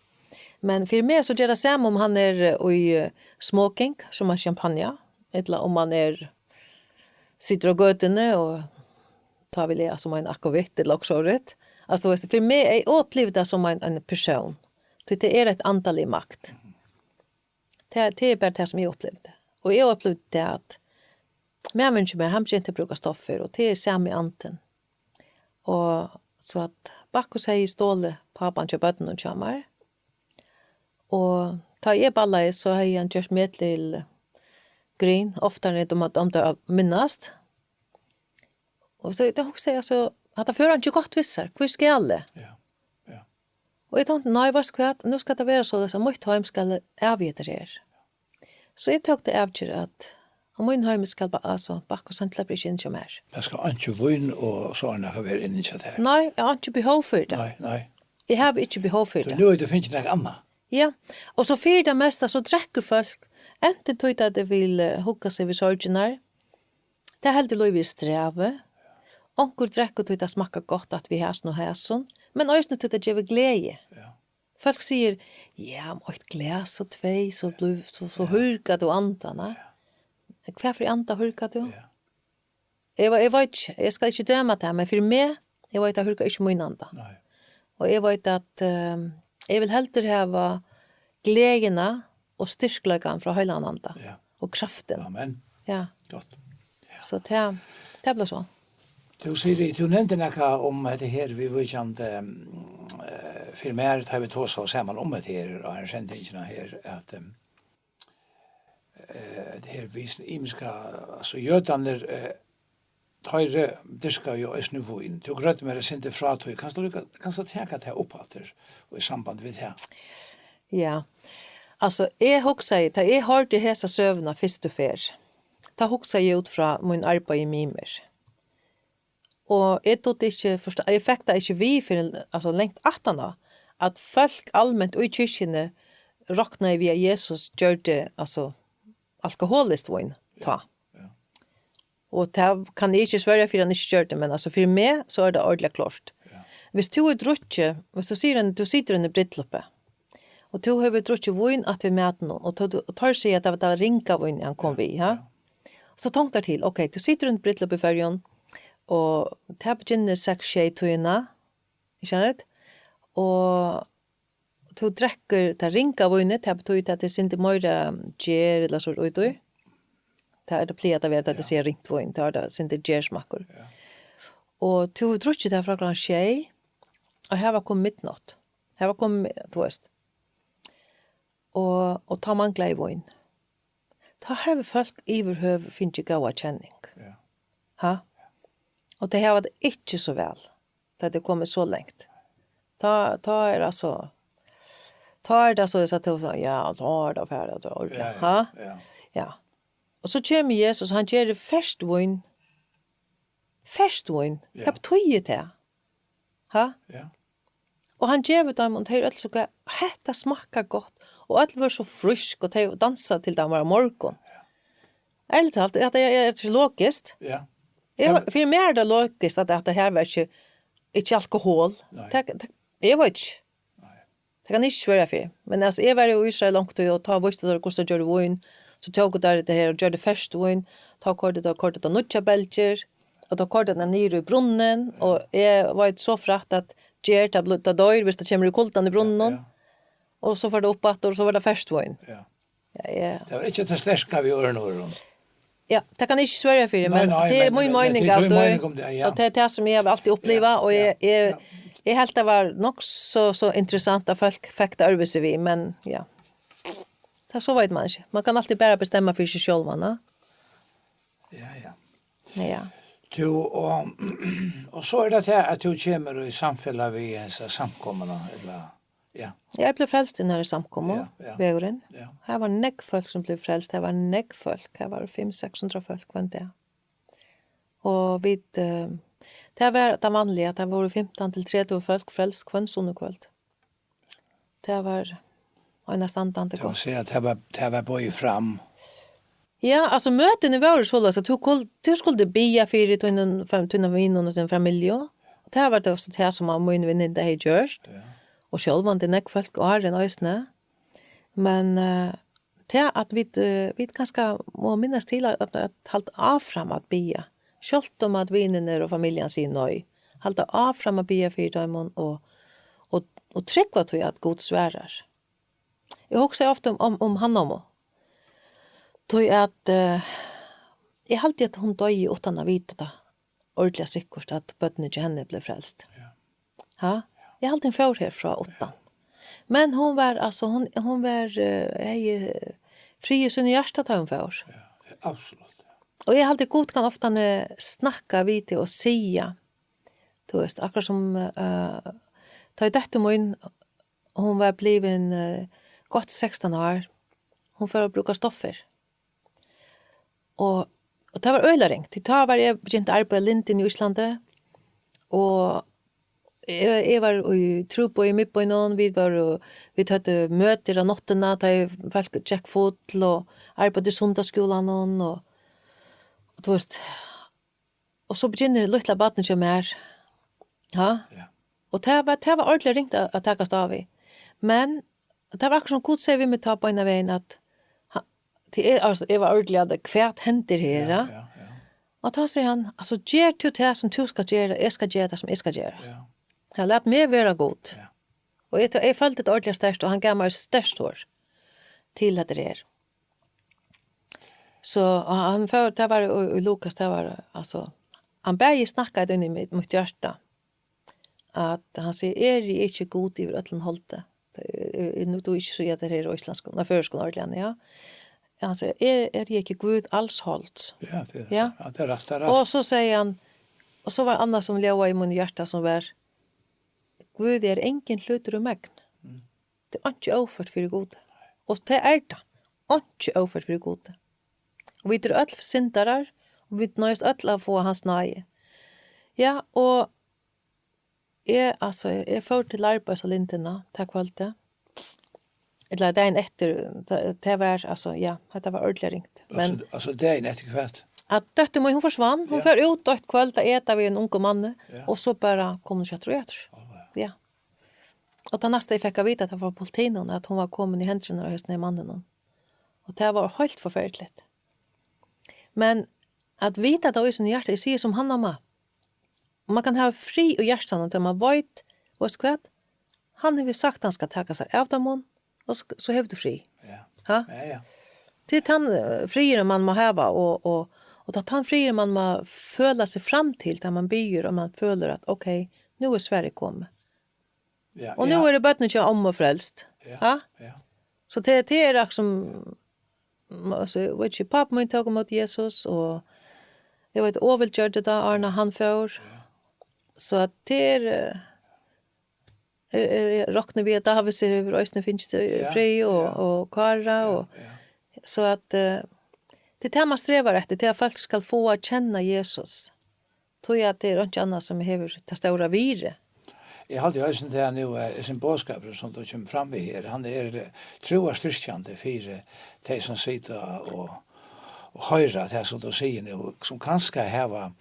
Men fyri meg so ger tað sama um hann er, eh, í, eh, smoking, sum ein champagne, ella um hann er, situr á gøtuni og tá vil eg, altso, meina akevitt ella okkurt sovorðið. Altso, tú veist, fyri meg, eg upplivi tað sum ein, ein persón. Tí tað er eitt andalig makt. Tað, tað er bara tað sum eg upplivdi. Og eg upplivdi tað at maðurin hjá mær, hann begynti at brúka stoffir, og tað er sami andin. Og so at Bakkus hevði stolið pápan hjá børnunum hjá mær. Og tá eg ballaði, so hevði hann gjørt meg til grin, oftari enn eg dum-, dámdi at minnast. Og so, tá hugsaði eg, altso, at tað førir hann ikki gott við sær. Hví skal eg? Ja. Ja. Og eg tonkti, nei, veitst tú hvat? Nú skal tað vera soleiðis, at mítt heim skal avvita tað her. So eg tók ta avgerð, at á mínum heimi skal ba-, altso, Bakkus, hann sleppur ikki inn hjá mær. Tað skal einki vín og sovorðið nakað vera inni hjá tær? Nei, eg havi einki behov fyri tað. Nei, nei. Eg havi ikki behov fyri tað. Nú hevur tú fingið nakað annað. Ja, og so fyri tað mesta, so drekkur fólk, antin tí at tey vil, eh, hugga seg við sorgirnar, tað heldur lívið í strævi. Onkur drekkur tí tað smakkar gott at við hasum og hasum, men eisini tí tað gevur gleði. Ja. Fólk sigur, ja, um eitt glas og tvey, so blív, so, so hurkar tú andan, ha? Hvat fyri anda hurkar tú? Ja. Eg ve-, eg veit ikki, eg skal ikki døma tað, men fyri meg, eg veit, tað hurkar ikki mín anda. Nei. Og eg veit at, ehm, eg vil heldur hava gleðina og styrkleikan frá heilagan anda. Ja. Og kraftin. Amen. Ja. Gott. So tað, tað bleiv so. Tú, Siri, tú nevndi nakað um hetta her viðvíkjandi, ehm, eh, fyri mær, tá vit tosaðu saman um hetta her, á sendingini her, at, ehm, eh, hetta her við ymiska, altso, jødarnir, eh, teir, eh, dyrka jú eisini vín. Tú greiddi mær eitt sindur frá tí. Kanst tú líka, kanst tú taka tað upp aftur í samband við tað? Ja. Altso, eg hugsaði, tá eg hoyrdi hesa søguna fyrstu ferð, tá hugsaði eg út frá mín arbeiði í Mimir. Og eg dugdi ikki forstå, eg fekk tað ikki við fyrr enn, altso, langt aftaná, at fólk alment í kirkjuni roknaðu við, at Jesus gjørdi, altso, alkoholiskt vín tá. Ja. Og tað kann eg ikki svørja fyri, hann ikki gjørdi, men, altso, fyri meg, so er tað ordiliga klárt. Ja. Viss tú hevur drukkið, viss tú sigur, tú situr inni í brúdleypi, og tú hevur drukkið vín aftur við matinum, og, tá tú, og teir siga, at tað var, tað var ringa vín, hann kom við, ha? Ja. So tonk tær til, ok, tú situr inni í brúdleypi í Føroyum, og tað begynnar seks, sjey tíðina, ikki sant? Og tú drekkur tað ringa vínið, tað betýðir, at tað er sindur meira ger ella so út í. Tað er tað plagar at vera, tá tey siga ringt vín, tá er tað sindur gersmakkur. Ja. Og tú hevur drukkið tað frá klokkan sjey, og her var komið midnátt. Her var komið, tú veist. Og, og tá manglaði vín. Tá hevur fólk yvirhøvur fingið góða kenning. Ja. Ha? Og tey hava tað ikki so væl, tá tað er komið so langt. Tá, tá er, altso, tá er tað so, at tú sigur, ja, tá er tað farið, tað er ordiliga, ja, ha? Ja. Ja. Og so kemur Jesus, hann ger ferskt vín. Ferskt vín. Ja. Hvat betýðir tað? Ha? Ja. Og hann gevur teimum, og tey eru øll so glað, hetta smakkar gott, og øll vóru so frísk, og tey dansaðu til tað var morgun. Ærligt talt, at tað er, er ikki logiskt. Ja. Eg, fyri meg er tað logiskt, at, at tað her var ikki, ikki alkohol. Nei. Tað, tað, eg veit ikki. Nei. Tað kann eg ikki svara fyri. Men, altso, eg var jú í Ísrael langt, og tá vístu teir, hvussu teir gjørdu vín, so tóku teir tað her og gjørdu ferskt vín, tá koyrdu teir, koyrdu teir nýggjar belgir, og tá koyrdu teir niður í brunnin, og eg veit so frægt at ger, tað bl-, tað doyr, viss tað kemur í kuldan í brunninum. Ja, ja. Og so fer tað upp aftur, og so var tað ferskt vín. Ja. Ja, ja. Tað var ikki tað sterka við øðrum orðum. Ja, tað kann eg ikki svara fyri, nei, men nei, tað er mín meining av tí, og tað er tað sum eg havi altíð upplivað, og eg, eg, eg helt tað var nokk so, so interessant at fólk fekk tað øðrvísi við, men ja. Tað, so veit man ikki. Man kann altíð bara bestemma fyri seg sjálvan, ja. Ja, ja. Ja. Tú, og, og so er tað her, at tú kemur í samfelag við hesa samkomuna, ella, ja. Ja, eg bleiv frelst í hesi samkomu, ja, ja. Vegurin. Ja. Her var nógv fólk sum bleiv frelst, her var nógv fólk, her var fimm, seks hundrað fólk hvønn dag. Og vit, eh, Tað var tað vanliga, tað vóru fimtan til tretivu fólk frelst hvønn sunnukvøld. Tað var einastandandi gott. Tað vil siga, at tað var, tað var boðið fram. Ja, altso, møtini vóru soleiðis, at tú kul-, tú skuldi biðja fyri tínum fam-, tínum vinum og tín familju. Og tað var tað, so tað sum av mínum vinnum, tað hevði gjørt. Ja. Og sjálvandi nógv fólk áðrenn eisini. Men, eh, tað at vit, eh, vit kanska má minnast til at, at, at halda áfram at biðja. Sjálvt um at vinirnir og familjan sigur nei. Halda áfram at biðja fyri teimum og, og, og trúgva tí at Gud svarar. Eg hugsi ofta um, um, um Hannammu. Tí at, eh, eg haldi at hon doyði uttan at vita tað. Ordiliga sikkurt at børnini hjá henni bleiv frelst. Ja. Ha? Eg haldi hon fór herfrá uttan. Men hon var, altso, hon, hon var, eh, hevði, eh, frið í sínum hjarta tá hon fór. Ja, absolutt. Og eg haldi Gud kann ofta, eh, snakka við teg og siga, tú veist, akkurát sum, eh, tá ið dóttir mín, hon var blivin, eh, gott sekstan ár, hon fór at brúka stoffir. Og, og tað var øgiliga ringt, tí tá var eg begynt at arbeiða í Lindini í Íslandi, og eg, eg var í trúboði í miðbýnum, vit vóru, vit høvdu møtir á náttina, tá ið fólk gekk full, og arbeiddi í sunnudagsskúlanum, og, og tú veist, og so begynner lítla barnið hjá mær. Ha? Ja. Og tað var, tað var ordiliga ringt at, at takast á við. Men tað var akkurát sum Gud segði við meg tá beinanvegin, at ha-, tað er, altso, eg var ordiliga, at hvat hendir her, ja, ja? Ja, ja. Og tá segði hann, altso, ger tú tað sum tú skalt gera, eg skal gera tað sum eg skal gera. Ja. Ja, lat meg vera Gud. Ja. Og eg, eg føldi tað ordiliga sterkt, og hann gav mær sterkt orð til hetta her. So, og hann fór, tað var í, í Lukas, tað var, altso, hann bæði snakkaði inn í mítt, mítt hjarta, at hann sigur, eri eg ikki Gud yvir øllum holdi? Eg, eg, nú, tú ikki so, at tað er íslendskum, nei, føroyskum ordiliga, ja. Hann sigur, er, er eg ikki Gud alls holds? Ja, tað er, ja, tað er rætt, tað er rætt. Og so segði hann, og so var annað sum ljóðaði í mínum hjarta, sum var, Gud er engin hlutur í megn. Mm. Tað er einki óført fyri Gud. Og tað er tað. Einki óført fyri Gud. Og vit eru øll syndarar, og vit noyðast øll at fáa hans náði. Ja, og eg, altso, eg fór til arbeiðis á Lindina tað kvøldið. Ella dagin eftir, tað, tað var, altso, ja, hetta var ordiliga ringt. Men altso, altso, dagin eftir hvat? At dóttir mín, hon forsvann. Hon, ja, fór út eitt kvøld at eta við ein ungum manni, ja, og so bara kom hon ikki aftur og aftur. Álvara. Ja. Og tað næsta eg fekk at vita, tað var av politinum, at hon var komin í hendurnar á hesum her manninum. Og tað var heilt forferdiligt. Men at vita tað í sínum hjarta, eg sigi sum Hannamma, man kann hava frið í hjartanum, tá man veit, veitst tú hvat? Hann hevur sagt, hann skal taka sær av teimum, og so, so hevur tú frið. Ja. Ha? Ja, ja. Tað er tann, eh, friðurin, man má hava, og, og, og tá tann friðurin, man má føla seg fram til, tá man biður, og man følir at, ok, nú er svarið komið. Ja, og nú, ja, eru børnini hjá ommu frelst. Ja, ha? Ja. So tað, tað er akkurát sum, altso, veit ikki, pápi mín tók ímóti Jesus, og eg veit, Ovild gjørdi tað, áðrenn hann fór. Ja. So at tað er, eh, eh, eh, rokni við, at David hevur eisini fingið, eh, ja, frið og, ja, og Kára, ja, og ja, so at, eh, tað er tað, man strevar eftir, tað er at fólk skal fáa at kenna Jesus. Tí at tað er einki annað sum hevur tað stóra virði. Eg haldi eisini, tað er nú, eh, hesin boðskapurin, sum tú kemur fram við her, hann er, eh, trúarstyrkjandi fyri tey, sum sita og, og hoyra tað, sum tú sigur nú, sum kanska hava,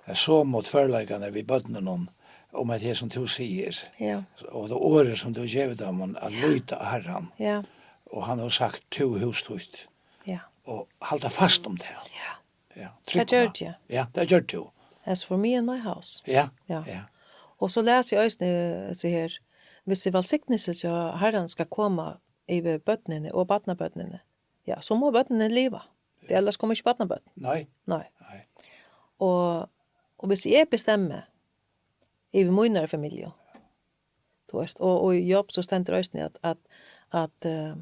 eh, somu tvørleikarnar við børnunum, um at tað, sum tú sigur, ja, og tað orðið, sum tú gevur teimum, at líta á Harran. Ja. Og hann hevur sagt, tú og hús títt. Ja. Og halda fast um tað. Ja. Ja, tað gjørdi eg. Ja, tað gjørdi tú. As for me and my house. Ja, ja, ja. Og so las eg eisini, eh, so her, hvis vælsignelse hjá Harran skal koma yvir børnini og barnabørnini, ja, so má børnini liva. Ja. Tí ellers koma ikki barnabørn. Nei. Nei. Nei. Og, og hvis eg bestemmi yvir mínari familju, tú veist, og, og í Job, so stendur eisini at, at, at, eh,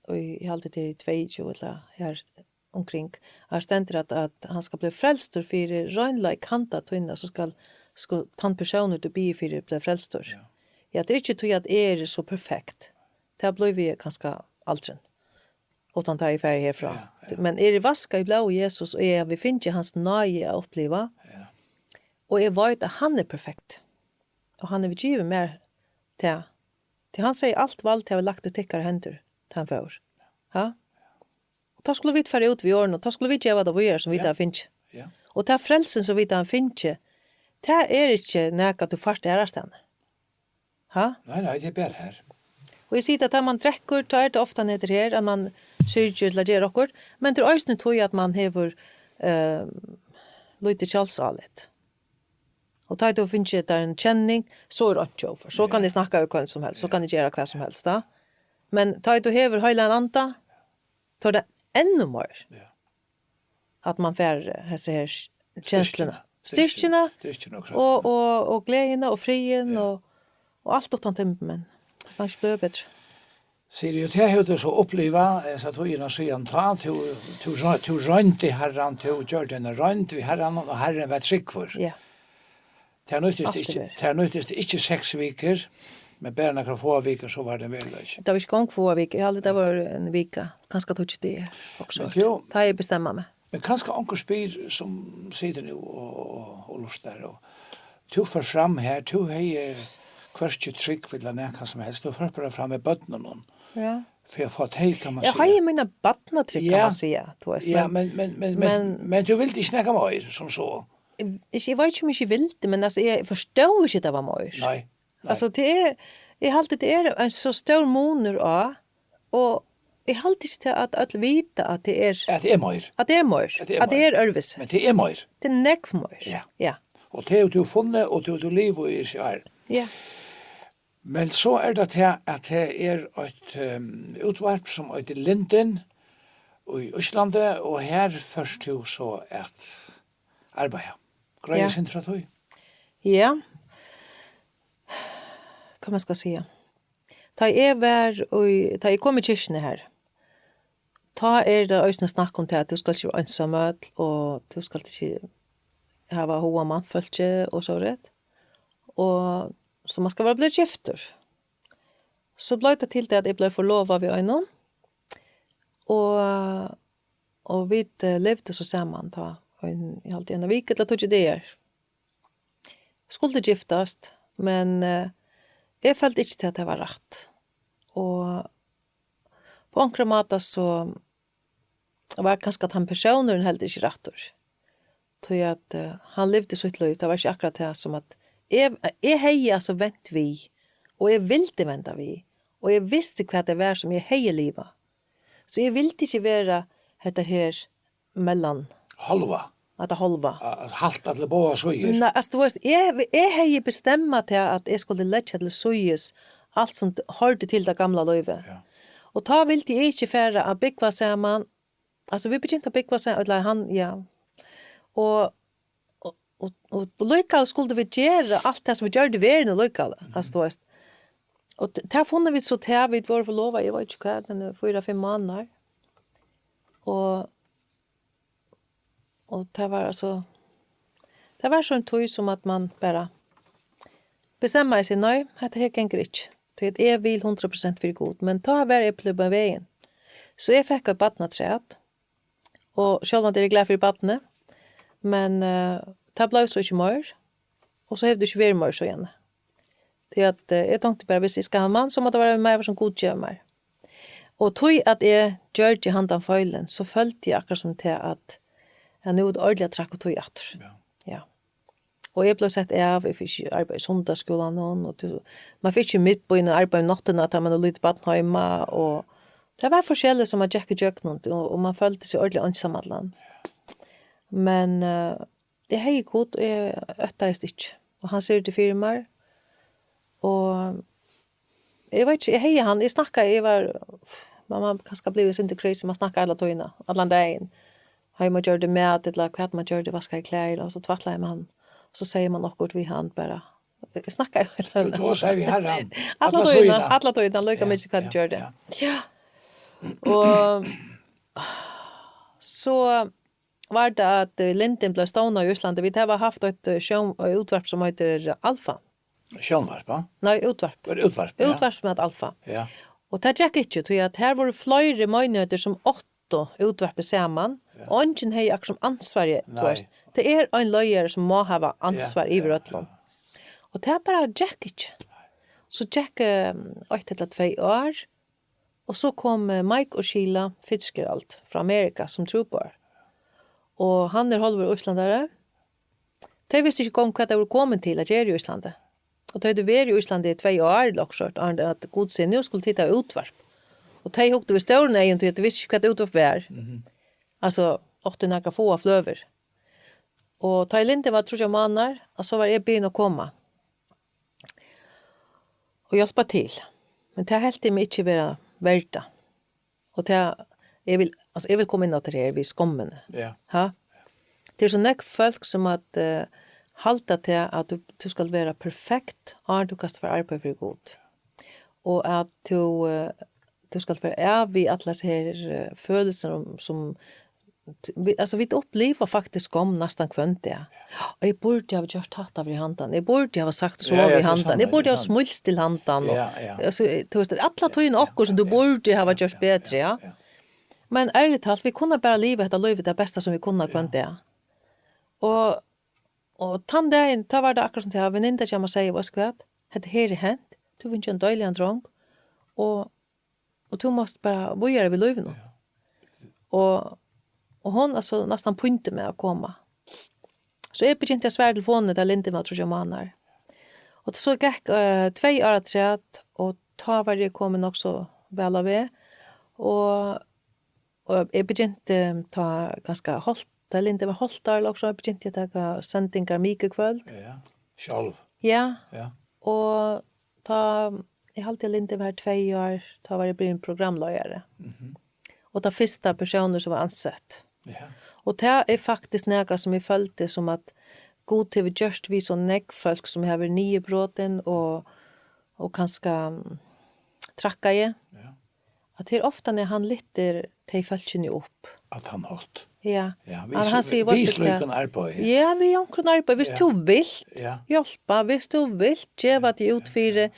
og eg haldi, tað er í tveyogtjúgu ella her umkring, her stendur at, at hann skal bli frelstur fyri reinleik handa tína, so skal, skal tann persónur, tú biður fyri, bli frelstur. Ja. Ja, tað er ikki tí at eg eri so perfekt. Tað blívi eg kanska aldrin, uttan tá eg fari herfrá. Ja, ja. Men eri vaskað í blóði Jesus, og eg havi fingið hans náði at uppliva. Ja. Og eg veit, at hann er perfekt. Og hann hevur givið mær tað. Tí hann segði, alt vald havi eg lagt í tykkara hendur, tá hann fór. Ha? Tá skulu vit fara út við orðinum, og tá skulu vit geva tað víðari, sum vit Ja. hava fingið. Ja. Og tað frelsin, sum vit hava fingið, tað er ikki nakað, tú fært aðrastaðni. Ha? Nei, nei, tað er bara her. Og eg sigi, at tá man drekkur, tá er tað ofta nettur her, at man syrgir til at gera okkurt, men tað er eisini tí, at man hevur, eh, lítið sjálvsálit. Og tá tú fingið tær ein kenning, so er einki over. So kann Ja. eg snakka við hvønn sum helst, so Ja. kann eg gera hvat sum helst, da. Men tá tú hevur heilan anda, tá er tað enn meir, Ja. at man fær, eh, hesa her kensluna. Styrkina. Styrkina. Styrkina og Og, kraftina. og, og gleðina og friðin Ja. og, og alt uttan temperament. Tað kann ikki blíva betri. Siri, og tað hevur tú so upplivað, eh, hesa tíðina síðan tá, tú, tú, rø-, tú royndi Harran, tú gjørdi eina roynd við Harran, og Harrin var trúgvur. Ja. Tað nýttist Alt er ikki, verið. tað nýttist ikki seks vikur, men bara nakrar fáar vikur, so var tað veruleiki. Tað var ikki gong fáar vikur, eg haldi, tað var ein vika, kanska tíggju dagar, og Men so. jú. Tá eg bestemma meg. Men kanska onkur spyr, sum situr nú og, og, og lurtar, og tú fór fram her, tú hevði hvørki trúgv ella nakað sum helst, tú fór bara fram við børnunum. Ja. Fyri at fáa tey, kann man Eg siga. hevði mína barnatrúgv, kann Ja. man siga, tú veist, Ja, men men, men, men, men, men tú vildi ikki snakka meir, sum so. Eg, eg veit ikki, um eg ikki vildi, men, altso, eg forstóð ikki, at tað var meir. Nei, nei. Altso, tað er, eg haldi, tað er ein so stór munur á, og eg haldi ikki til, at øll vita, at tað er At tað er meir. at tað er meir, At tað er at tað meir. er øðrvísi. Men tað er meir. Tað er nógv meir. Ja. Ja. Og tað hevur tú funnið, og tað hevur tú livað í seg her. Ja. Men so er tað her, at tað er eitt, ehm, útvarp, sum eitur Lindin, í Íslandi, og her fert tú so at arbeiða. Greiða Ja. sindur frá tí. Ja. Hvat man skal siga? Tá eg var í, tá eg kom í kirkjuna her, tá er tað eisini snakk um tað, at tú skalt ikki vera einsamøll, og tú skalt ikki hava hug á mannfólki og so rætt. Og so man skal vera blivin giftur. So bleiv tað til tað, at eg bleiv forlovað við einum. Og, og vit, eh, livdu so saman tá, ein, eg haldi, eina viku ella tíggju dagar. Skuldu giftast, men, eh, eg føldi ikki til, at tað var rætt. Og á onkran máta so var kanska, at hann persónurin heldur ikki rættur. Tí at, eh, hann livdi sítt lív, tað var ikki akkurát tað sum at eg, eg hevði, altso, vent við, og eg vildi venda við, og eg visti, hvat tað var, sum eg hevði livað. So eg vildi ikki vera hetta her mellan Hálva. At tað hálva. A-, at halta til báðar síður. Nei, altso, tú veist, eg, eg hevði bestemmað tað, at eg skuldi leggja til síðis alt sum t-, hoyrdi til tað gamla lívið. Ja. Og tá vildi eg ikki fara at búgva saman. Altso, vit begyntu at búgva saman, ella hann, ja. Og, og, og, og líkavæl skuldu vit gera alt tað sum vit gjørdu í verðini líkavæl. Mhm. Altso, tú veist. Og t-, tað funnu vit so til, vit vóru forlovað, eg veit ikki hvat, men, eh, fýra, fimm mánaðir. Og Og tað var, altso, tað var so ein tíð sum at man bara bestemmaði seg, nei, hetta her gongur ikki. Tí at eg vil hundrað prosent fyri Gud, men tá var eg blivin vegin. So eg fekk eitt barn afturat, og sjálvandi eri eg glað fyri barnið, men, eh, tað bleiv so ikki meir. Og so hevur tað ikki verið meir síðani. Tí at, eh, eg tonkti bara, viss eg skal hava mann, so má tað vera ein maður, sum Gud gevur mær. Og tí at eg gjørdi handan feilin, so føldi eg akkurát sum tað at, at nú er tað ordiliga trakk og tíð aftur. Ja. Ja. Og eg bleiv sett av, eg fekk ikki arbeiði í sunnudagsskúlanum, og tú, man fekk ikki miðbýin at arbeiða um náttina, tá man hevur lítið barn heima, og tað var forskelligt sum man gekk ígjøgnum, og, og man føldi seg ordiliga einsamallan. Men, eh, eg hevði Gud, og eg óttaðist ikki. Og hann syrgdi fyri mær. Og eg veit ikki, eg hevði hann, eg snakkaði, eg var, man var kanska blivin eitt sindur crazy, man snakkaði alla tíðina, allan dagin. Heima gjørdi mat, ella hvat man gjørdi, vaskaði klæðir, og so tvætlaði man. So segði man okkurt við hann bara. Eg snakkaði Tú tosaði við Harran Alla alla tíðina, tíðina. alla tíðina, líka Ja, mikið hvat eg ja, gjørdi. ja. Ja. Og so var tað at, eh, Lindin bleiv stovnað í Íslandi. Vit hava havt eitt, eh, sjón-, eh, útvarp sum eitur Alfa. Sjónvarp, va? Nei, útvarp. Var útvarp, ja. Útvarp sum eitur Alfa. Ja. Og tað gekk ikki, tí at her vóru fleiri meinigheiter sum átt-, áttu útvarpið saman, og eingin hevði akkurát sum ansvar, tú veist. Tað er ein leiðari sum má hava ansvar yvir øllum. Og tað bara gekk ikki. So gekk, eh, eitt ella tvey ár, og so kom, eh, Mike og Sheila Fitzgerald frá Amerika sum trúboðar. Og hann er hálvur íslendari. Tey vistu ikki gong hvat tey vóru komin til at gera í Íslandi. Og tey høvdu verið í Íslandi í tvey ár, ella okkurt, áðrenn at Gud sigur, "Nú skulu tit hava útvarp." Og tey hugdu við stórum eygum, tí at tey vistu ikki, hvat útvarp var. Mhm. Altso, áttu nakrar fáar fløgur. Og tá ið Lindi var tríggjar mánaðar, og so var eg byrjað at koma og hjálpa til. Men tað helt eg meg ikki vera verda. Og tað, eg vil, altso, eg vil koma inn á tað her við skommini. Ja. Ha? Tað er so nógv fólk sum at, eh, halda tað at tú, tú skalt vera perfekt, áðrenn tú kanst fara arbeiða fyri Gud. Og at tú, eh, tú skalt vera av við allar hesar her, eh, følelsur sum, sum t-, vi, altso, vit uppliva faktiskt skomm næstan hvønn dag. Og eg burdi hava gjørt hatta fyri handan. Eg burdi hava sagt so við handan. Eg burdi hava smílst til handan. Og, altso, tú veist, alla tíðina okkurt sum tú burdi hava gjørt betri, ja. Men ærligt talt, vit kunnu bara liva hetta lívið tað besta sum vit kunnu hvønn dag. Og, og tann dagin, tá var tað akkurát sum tað, veninna hjá mær segði, "Veitst tú hvat? Hetta her er hent. Tú hevur fingið ein deiligan drong, og, og tú mást bara víðari við lívinum." Og, og hon, altso, næstan píndi meg at koma. So eg byrjaði at svara telefonini, tá Lindi var tríggjar mánaðar. Og so gekk, eh, tvey ár afturat, og tá var eg komin nokk so væl á veg. Og, og eg byrjaði tá kanska hálvt, tá Lindi var hálvt ár, ella okkurt, so byrjaði eg at taka sendingar mikukvøld. Ja, sjálv. Ja. Ja. Og tá, eg haldi, at Lindi var tvey ár, tá var eg blivin programleiðari. Mhm. Og tá fyrsta persónur sum var ansett. Ja. Og tað er faktiskt nakað sum eg føldi sum at Gud hevur gjørt við so nógv fólk sum hava verið niðurbrotin og, og kanska, mm, trakkaði. Ja. At tað er ofta nær hann lyftir tey fólkini upp. Á tann hátt. Ja. Ja, hann sigur, "Veitst tú hvat?" Við slíkum arbeiði. Ja, við onkrum arbeiði. Viss tú vilt hjálpa, viss tú vilt geva teg út fyri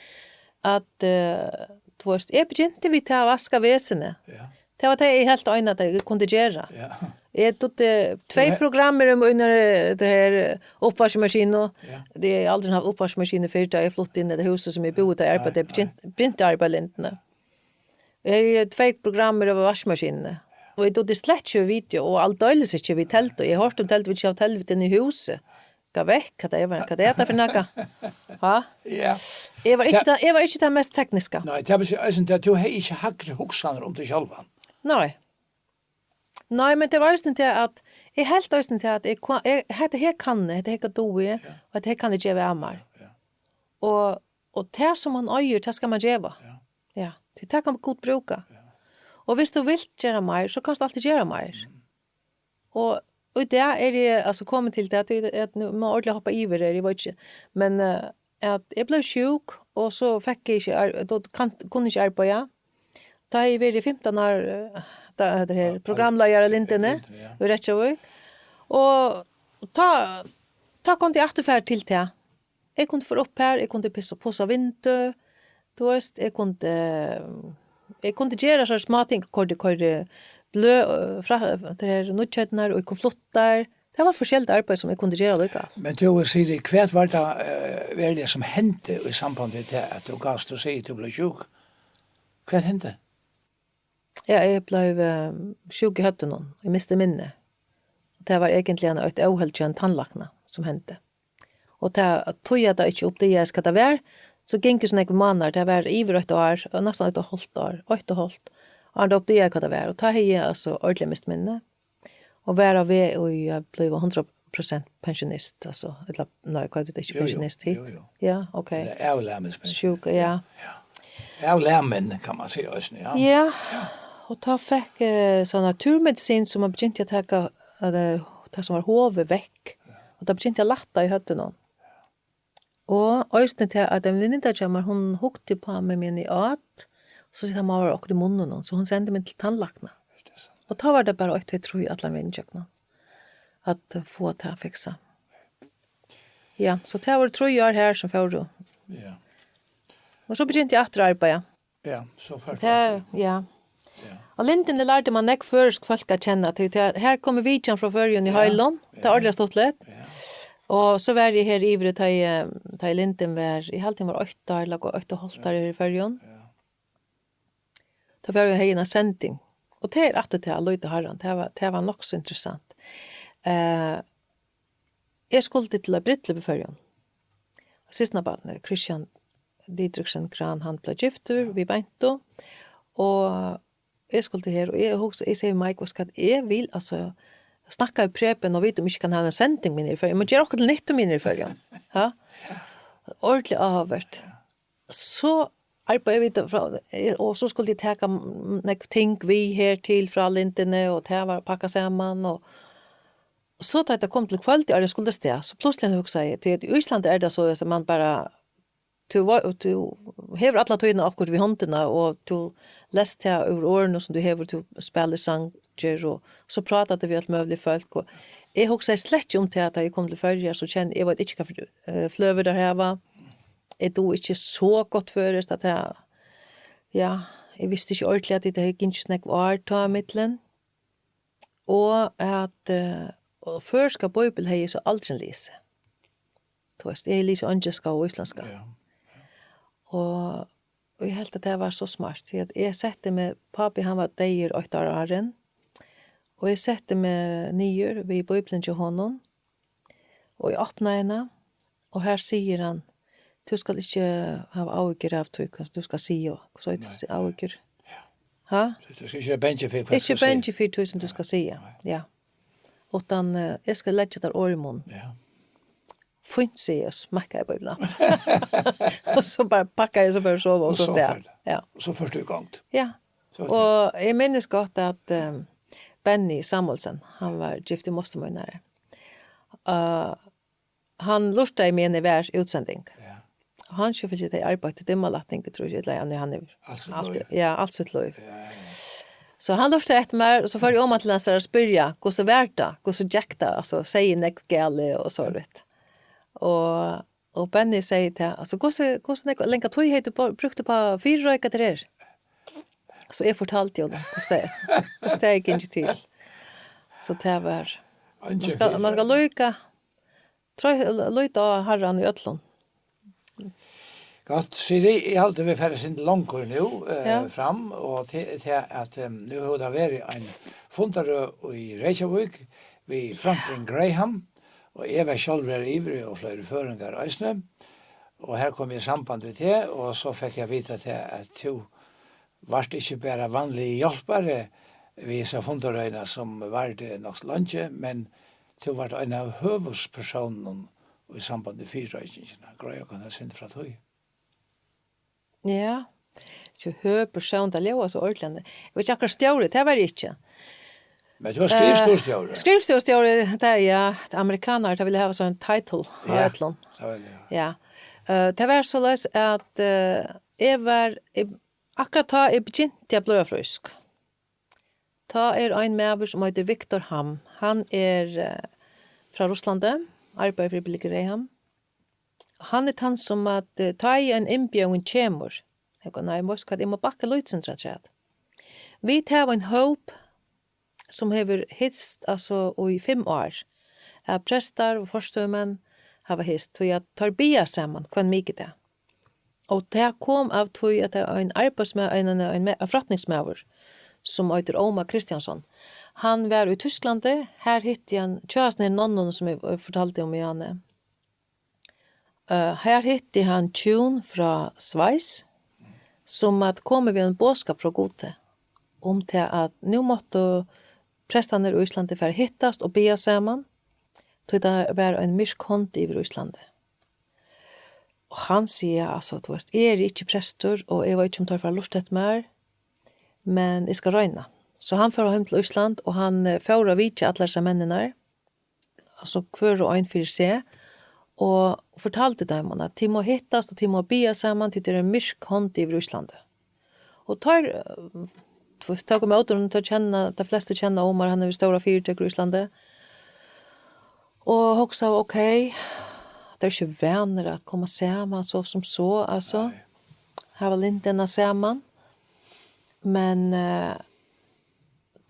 at, eh, tú veitst, eg byrjaði við tað at vaska vesini. Ja. Tað var tað eg helt eina at eg kundi gera. Ja. Eg dugdi tvey program um, under, eh, tað her, eh, uppvaskimaskinu. Ja. Eg havi aldri havt uppvaskimaskinu fyrr, tá eg flutti inn í tað húsið sum eg búði í, tá eg arbeiddi, byrjaði arbeiði í Lindini. Eg hevði tvey program av vaskimaskinuni. Og eg dugdi slett ikki við video, og aldeilis ikki við teldu. Eg hoyrdi um teldu, vit ikki hava teldu inni í húsi. Gá vekk, hvat er, hvat er hetta fyri nakað? Ha? Ja. Eg var ikki tað, eg var ikki tað mest tekniska. Nei, tað vil siga, altso, tað, tú hevði ikki hægri hugsanir um teg sjálvan. Nei. Nei, men tað var eisini tað at, eg helt eisini tað at eg, eg, hetta her kann eg, hetta her dugi eg, og hetta her kann eg geva av mær. Ja, ja. Og, og tað sum man eigur, tað skal man geva. Ja. Ja, tí tað kann Gud brúka. Ja. Og viss tú vilt gera meir, so kanst tú altíð gera meir. Mm. Og, og í dag er eg, altso, komin til tað, at, at nú má ordiliga hoppa yvir her, eg veit ikki. Men, eh, at eg bleiv sjúk, og so fekk eg ikki ar-, tá kann, kunnu ikki arbeiða. Tá hevði eg verið fimtan ár, eh, tá, hetta her, programleiðari í Lindini, ja, í Reykjavík. Og tá, tá kundi eg aftur fara til tað. Eg kundi fara upp har, eg kundi pissa, pussa vindu, tú veitst, eg kundi, eg kundi gera so smáting, koyra, koyra bløð, eh, frá, tað her, nýggjarnar og konvolutter. Tað var forskelligt arbeiði sum eg kundi gera líka. Men tú, Sirið, hvat var tað, eh, veruliga sum hendi í sambandi við tað, at tú gavst, tú sigur, tú bleiv sjúk? Hvat hendi? Ja, eg bleiv, eh, sjúk í høvdinum, eg misti minnið. Tað var eigentliga ein, eitt óhell hjá ein tannlækna sum hendi. Og tað, at tí at tað ikki uppdagaðist, hvat tað var, so gingu so nógvir mánaðir, tað var yvir eitt ár, og næstan eitt og hálvt ár, eitt og hálvt, áðrenn tað uppdagaðist, hvat tað var. Og tá hevði eg, altso, ordiliga mist minnið. Og var á veg í at blíva hundrað prosent pensjonist, altso, ella, nei, hvat er tað, ikki pensjonist, hitt? Jú, jú. Ja, ok. Ella avlamispensjonist. Sjúk, ja. Ja. Avlamin, kann man siga eisini, ja. Ja. Og tá fekk, eh, so naturmedisin, sum man begynti at taka, eh, tað sum var hovið vekk. Ja. Og tá begynti at lætta í høvdinum. Og eisini tað, at ein vininna hjá mær, hon hugdi upp á meg, meðan eg át, so sigur, tað má vera okkurt í munninum, so hon sendi meg til tannlækna. Og tá var tað bara eitt, tvey, trý allan vegin ígjøgnum at fáa tað fiksað. Ja, so tað vóru trý ár har sum fóru. Ja. Men so begynti eg aftur at arbeiða. Ja, so fór tað, ja. Ja. Á Lindini lærdi man nógv føroysk fólk at kenna, tí tað, her kom vitjan frá Føroyum í Ja, heilum. Tað er ja. Ordiliga stuttligt. Ja. Og so var eg her yvir, tá eg, tá eg Lindin var, eg haldi, hon var eitt ár, ella eitt og hálvt ár her í Føroyum. Ja. Tá var eg, hevði eina sending. Og tað er aftur til at lýta Harran. Tað var, tað var nokk so interessant. Eh, eg skuldi til eitt brúdleyp í Føroyum. Systkinabarnið, Christian Didriksen Gran, hann bleiv giftur við Beintu. Og eg skuldi her, og eg hugsa, eg sigi, Mike, hvat skal eg vil, altso, snakka við Preben, og vita um eg ikki kann hava eina sending við hann í Føroyum. Men ger okkurt til nyttu við hann í Føroyum. Ja? Ordiliga áhugavert. So arbeiði vit frá, og so skuldi eg taka nógv ting við her til frá Lindini, og tað var pakkað saman, og so tá tað kom til kvøldið, og eg skuldi avstað, so plutsliga hugsaði eg, tí at í Íslandi er tað so, at man bara, tú, var- tú hevur alla tíðina okkurt við hondina, og tú lest tað úr orðunum sum tú hevur, tú spælir sangir, og so prátar tú við alt møguligt fólk, og eg hugsaði slett ikki um tað, tá eg kom til Føroyar, so kenni, eg veit ikki, hvat fyri, eh, fløgur teir hava, eg dugi ikki so gott føroyskt, at tað, ja, eg visti ikki ordiliga, at tað hevði gingið so nógv ár tá ímillum, og at, eh, og føroyska bíbel hevði eg so aldrin lisið. Tú veist, eg hevði lisið eingilska og íslendska. Ja. Og, og eg helt, at tað var so smart, tí at eg setti meg, pápi, hann var deyður eitt ár áðrenn, og eg setti meg niður við bíbliuna hjá honum, og eg opnaði hana, og her sigur hann, tú skal ikki hava áhyggjur av tí, hvat tú skal siga, so Nei. Áhyggjur. Ja. Ha? Tú skal ikki vera bangin fyri, hvat Ikki skal siga. Bangin fyri tí, sum tú Nei. Skal siga. Nei. Ja. Uttan, eh, eg skal leggja tær orð í munn. Ja. Fínt, sigi eg, smekkaði bíbliuna. Og so bara pakkaði eg, so bara sova, og Og so so stað. Fer tað. Ja. Og so fórt tú í gongd. Ja. So var tað. Og eg minnist gott at, eh, Benny Samuelsen, hann var giftur mostur mín her. Eh, hann lurtaði, meðan eg var í útsending. Ja. Og hann skilti, tey arbeiddu í Dimmalætting, trúgvi eg, ella, ja, hann hevur Alt sítt alltid, lív. Ja, alt sítt lív. Ja, ja. So hann lurtaði eftir mær, og so fór eg oman til hans at spyrja, hvussu var tað, hvussu gekk tað, altso, segði eg nakað galið og so víðari. Og, og Benny segði til, altso, hvussu, hvussu nógv, langa tíð hevði tú bú-, brúkt upp á at fyrireika tær her? So eg fortaldi honum, hvussu tað er, hvussu tað er gingið til. So tað var, Eingin man skal, man skal fyrireika. Líka, trúgvi, líta á Harran í øllum. Gott, Siri, eg haldi, vit fara eitt sindur longur nú, eh, Ja. Fram, og til, til at, em, nú hevur tað verið ein fundarøð í Reykjavík við Franklin Graham, og eg var sjálvur har yviri, og fleiri føroyingar eisini, og har kom eg í samband við teg, og so fekk eg at vita tað, at tú vart ikki bara vanligi hjálpari við hesa fundarøðina, sum vardi nokk so leingi, men tú vart ein av høvuðspersónunum í samband við fyrireikingina. Greiða okkum eitt sindur frá tí. Ja. So høvuðspersón, tað ljóðar so ordiliga. Eg veit ikki akkurát, stjóri, tað var eg ikki. Men tú var skrivstovustjóri? Eh, skrivstovustjóri, tað er, ja, amerikanarar, tað vilja hava sånn title á Ja, øllum. Tað vil eg. Ja. Eh, tað var soleiðis at, eh, eg var, eg, akkurát tá eg begynti at blíva frísk, tá er ein maður, sum eitur Victor Ham. Hann er, eh, frá Russlandi, arbeiðir fyri Billy Graham. Hann er tann, sum at, eh, tá ið ein innbjóðing kemur, eg, nei, eg má, hvat, eg má bakka lítið sindur afturat. Vit hava ein hóp, sum hevur hitst, altso, í fimm ár, at prestar og forstøðumenn hava hitst, tí at teir biðja saman hvønn mikudag. Og tað kom av tí, at tað er ein arbeiðsma-, ein, ein, ein me-, forretningsmaður, sum eitur Ómar Kristiansson. Hann var í Týsklandi, har hitti hann tjúgu av hesum her nonnunum, sum eg, eg fortaldi um í áðni. Eh, har hitti hann hjún frá Sveis, sum at komu við ein boðskap frá Gudi um tað, at nú máttu prestarnir í Íslandi fara at hittast og biðja saman, tí tað var ein myrk hond yvir Íslandi. Og hann sigur, altso, tú veist, eg eri ikki prestur, og eg veit ikki, um teir fara at lurta eftir mær, men eg skal royna. So hann fór heim til Ísland, og hann, eh, fór at vitja allar hesar menninar, altso, hvør og ein fyri seg, og fortaldi teimum, at tit má hittast, og tit má biðja saman, tí tað er ein myrk hond yvir Íslandi. Og teir, eh, tú veist, tóku ímóti honum, teir kenna, tey flestu kenna Ómar, hann hevur stórar fyritøkur í Íslandi. Og hugsaðu, ok, teir eru ikki vanir at koma saman so sum so, altso. Nei. Hava lindina saman. Men, eh,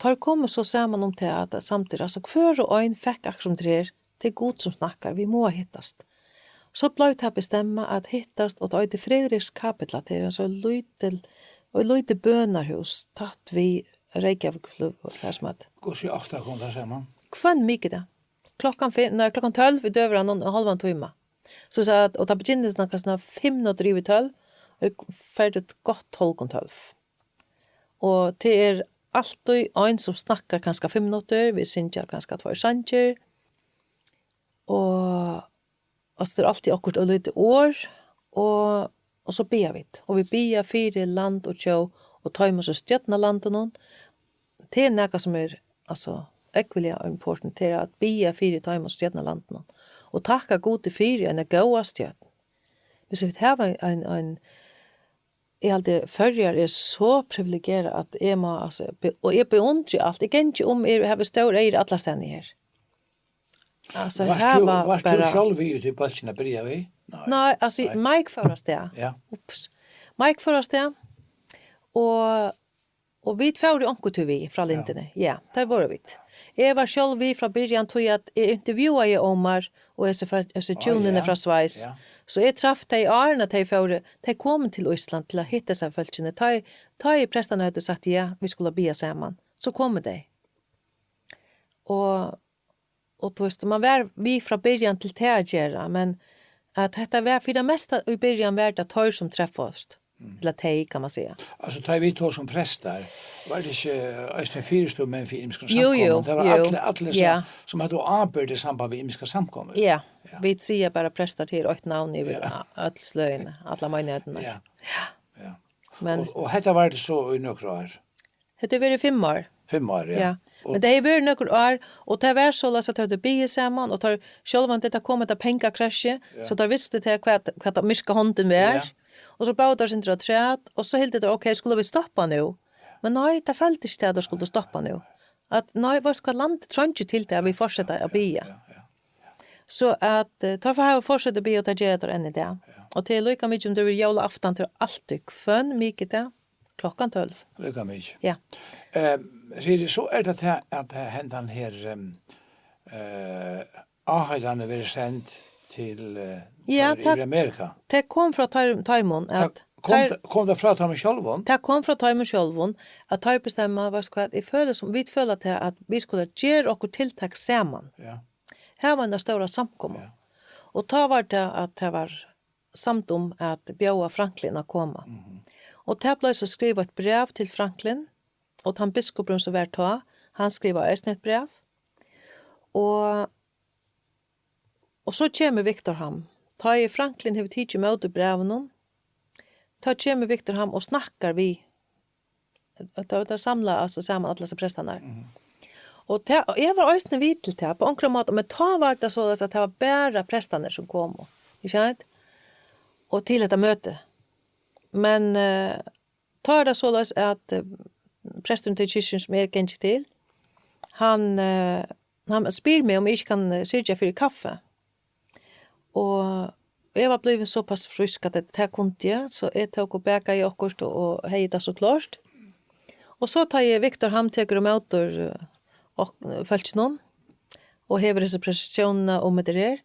teir komu so saman um tað, at samtidig, altso, hvør og ein fekk akkurát sum tær, tað er Gud sum snakkar, vit mugu hittast. So bleiv tað bestemmað at hittast, og tað eitur Friðriks kapilla, tað er ein so lítil, og lítið bønarhús, tætt við Reykjavík flug, og tað sum at Hvussu ofta kom tað saman? Hvønn mikudag. Klokkan fimm, nei, klokkan tólv í døgurðanum, ein hálvan tíma. So, so at, og tað byrjar nakað sånn fimm minuttir yvir tólv, og er ferdigt gott hálvgum tólv. Og tað er altíð ein sum snakkar kanska fimm minuttir, vit syngja kanska tveir sangir, og, og so er altíð okkurt og lítið orð, og, og so biðja vit, og vit biðja fyri land og tjóð, og teimum sum stjórna landinum. Tað er nakað sum er, altso, ógvuliga important, tað er at biðja fyri teimum sum stjórna landinum, og takka Gudi fyri eina góða stjórn. Viss vit hava ein, ein, ein, eg haldi, Føroyar er so privilegerað, at eg má, altso, be-, og eg beundri alt. Eg gangi um, eg havi stór eyru allastaðni her. Altso, Vart her tú, var vart tú bara sjálv við í tí bólkinum at byrja við? Nei. Nei, altso, Nei. Mike fór av stað. Ja. Ups. Mike fór av stað, og, og vit fóru onkuntíð við frá Ja. Lindini. Ja, tað vóru vit. Eg var sjálv við frá byrjan, tí at eg intervjuaði Omar og hesi fólk, hesi Á, hjúnini ja. Frá Sveis. Ja. So eg traf tey áðrenn at tey fóru, tey komu til Ísland til at hitta hesi fólkini. Tá, tá ið prestarnir høvdu sagt ja, vit skulu biðja saman, so komu tey. Og, og tú veist, man var við frá byrjan til tað at gera, men at hetta var fyri tað mesta í byrjan var tað teir sum træffast, Mm. Ella tey, kann man siga. Altso, tá vit tosa um prestar, var tað ikki, eh, eisini fyristovumenn fyri ymiskar Jú, jú, samkomur? Tað var jú. Allir, allir Ja. Sum, sum høvdu ábyrgd í samband við ymiskar samkomur? Ja. Ja. Vit siga bara prestar til eitt navn yvir Ja. a-, øll sløgini, allar meinigheiternar. Ja. Ja. Men Og, og hetta var tað so í nøkur ár? Hetta hevur verið fimm ár. Fimm ár, ja. Ja. Og Men tað hevur verið nøkur ár, og tað var soleiðis at tey høvdu biðið saman, og teir sjálvandi, tað kom hetta pengakrasjið, Ja. So teir vistu til hvat, hvat tað myrka hondin var. Ja. Og so bóðu teir sindur afturat, og so hildu teir, ok, skulu vit stoppa nú? Men nei, tað føldi ikki til at teir skuldu stoppa nú. At nei, veitst hvat, landið treingir til tað, at vit fortseta at biðja. Ja, ja, ja. So at, eh, teir fara at fortseta at biðja, og tað gera teir enn í dag. Ja. Og tað er líka mikið um tað er jólaaftan, tað er altíð hvønn mikudag, klokkan tólv. Líka mikið. Ja. Eh, Siri, so er tað her, at, eh, hendan her, em, eh, áheitan verður send til, eh, Ja, teir tak-, yvir Amerika. Tað kom frá teir-, teimum, Tað at kom, teir kom tað frá teimum sjálvum? Tað kom frá teimum sjálvum, at teir bestemma, veitst hvat, eg føli sum, vit føla til at vit skulu gera okkurt tiltak saman. Ja. Hava eina stóra samkomu. Ja. Og tá var tað, at tað var samt um at bjóða Franklin at koma. Mhm. Og tað bleiv so skrivað eitt bræv til Franklin, og tann biskupurin sum var tá, hann skrivaði eisini eitt bræv. Og, og so kemur Victor Ham. Tá ið Franklin hevur tikið ímóti brævinum, tá kemur Victor Ham og snakkar við At tað var tað samla, altso, saman allar hesar prestarnar. Mhm. Og tað, og eg var eisini við til tað, á onkran máta, men tá var tað soleiðis at tað var bara prestarnir sum komu, ikki sant? Og til hetta møti. Men, eh, tá er tað soleiðis at, eh, presturin til kirkjuna sum eg gangi til, hann, eh, hann spyr meg um eg ikki kann, eh, syrgja fyri kaffi. Og eg var blivin so pass frísk at tað, tað kundi eg, so eg tók og bakaði okkurt og, og hevði tað so klárt. Og so tá ið Victor Ham tekur ímóti, eh, ok-, fólkinum og hevur hesa presisjónina um hetta her,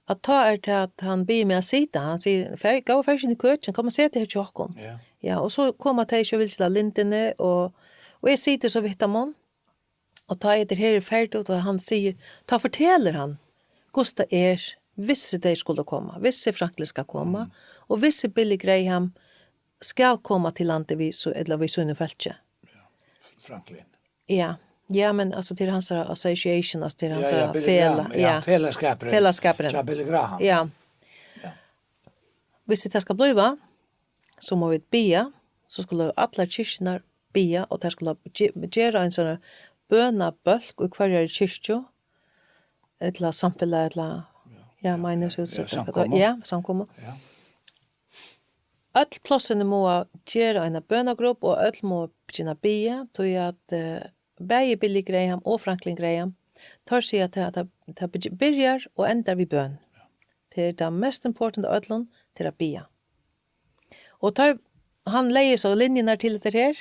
at tá er tað at hann biður meg at sita. Hann sigur, "Far, góða, far ikki inn í køkin, kom og set teg her hjá okkum." Ja. Ja, og so koma tey sjálvvilliga av Lindini, og, og eg siti so við teimum. Og tá hetta her er ferdigt, og hann sigur, tá fortelur hann, hvussu tað er, vissi tey skuldu koma, vissi Franklin skal koma, Mm. og vissi Billy Graham skal koma til landið við so-, ella við sínum fólki. Ja, Franklin. Ja, ja, men altso, til hansara association, altso, til Ja, hansara ja, Billy felag, Graham, ja, ja. Felagsskapurin. Felagsskapurin. Hjá Billy Graham. Ja. Ja. Vissi tað skal blíva, so mugu vit biðja, so skulu allar kirkjurnar biðja, og tær skulu ge-, gera ein sånn bønabólk í hvørjari kirkju, ella samfelag, ella, Ja, ja, ja, meini eg, ja, so ja, hvat tað var. Samkoma. Ja, samkoma. Ja. Øll plássini mugu gera eina bønagruppu, og øll mugu begynna at biðja, tí at, eh, bæði Billy Graham og Franklin Graham, teir siga, at tað, tað, tað byrjar og endar við bøn. Tað er tað mest important av øllum, tað er at biðja. Og tá, hann legði so linjurnar til hetta her,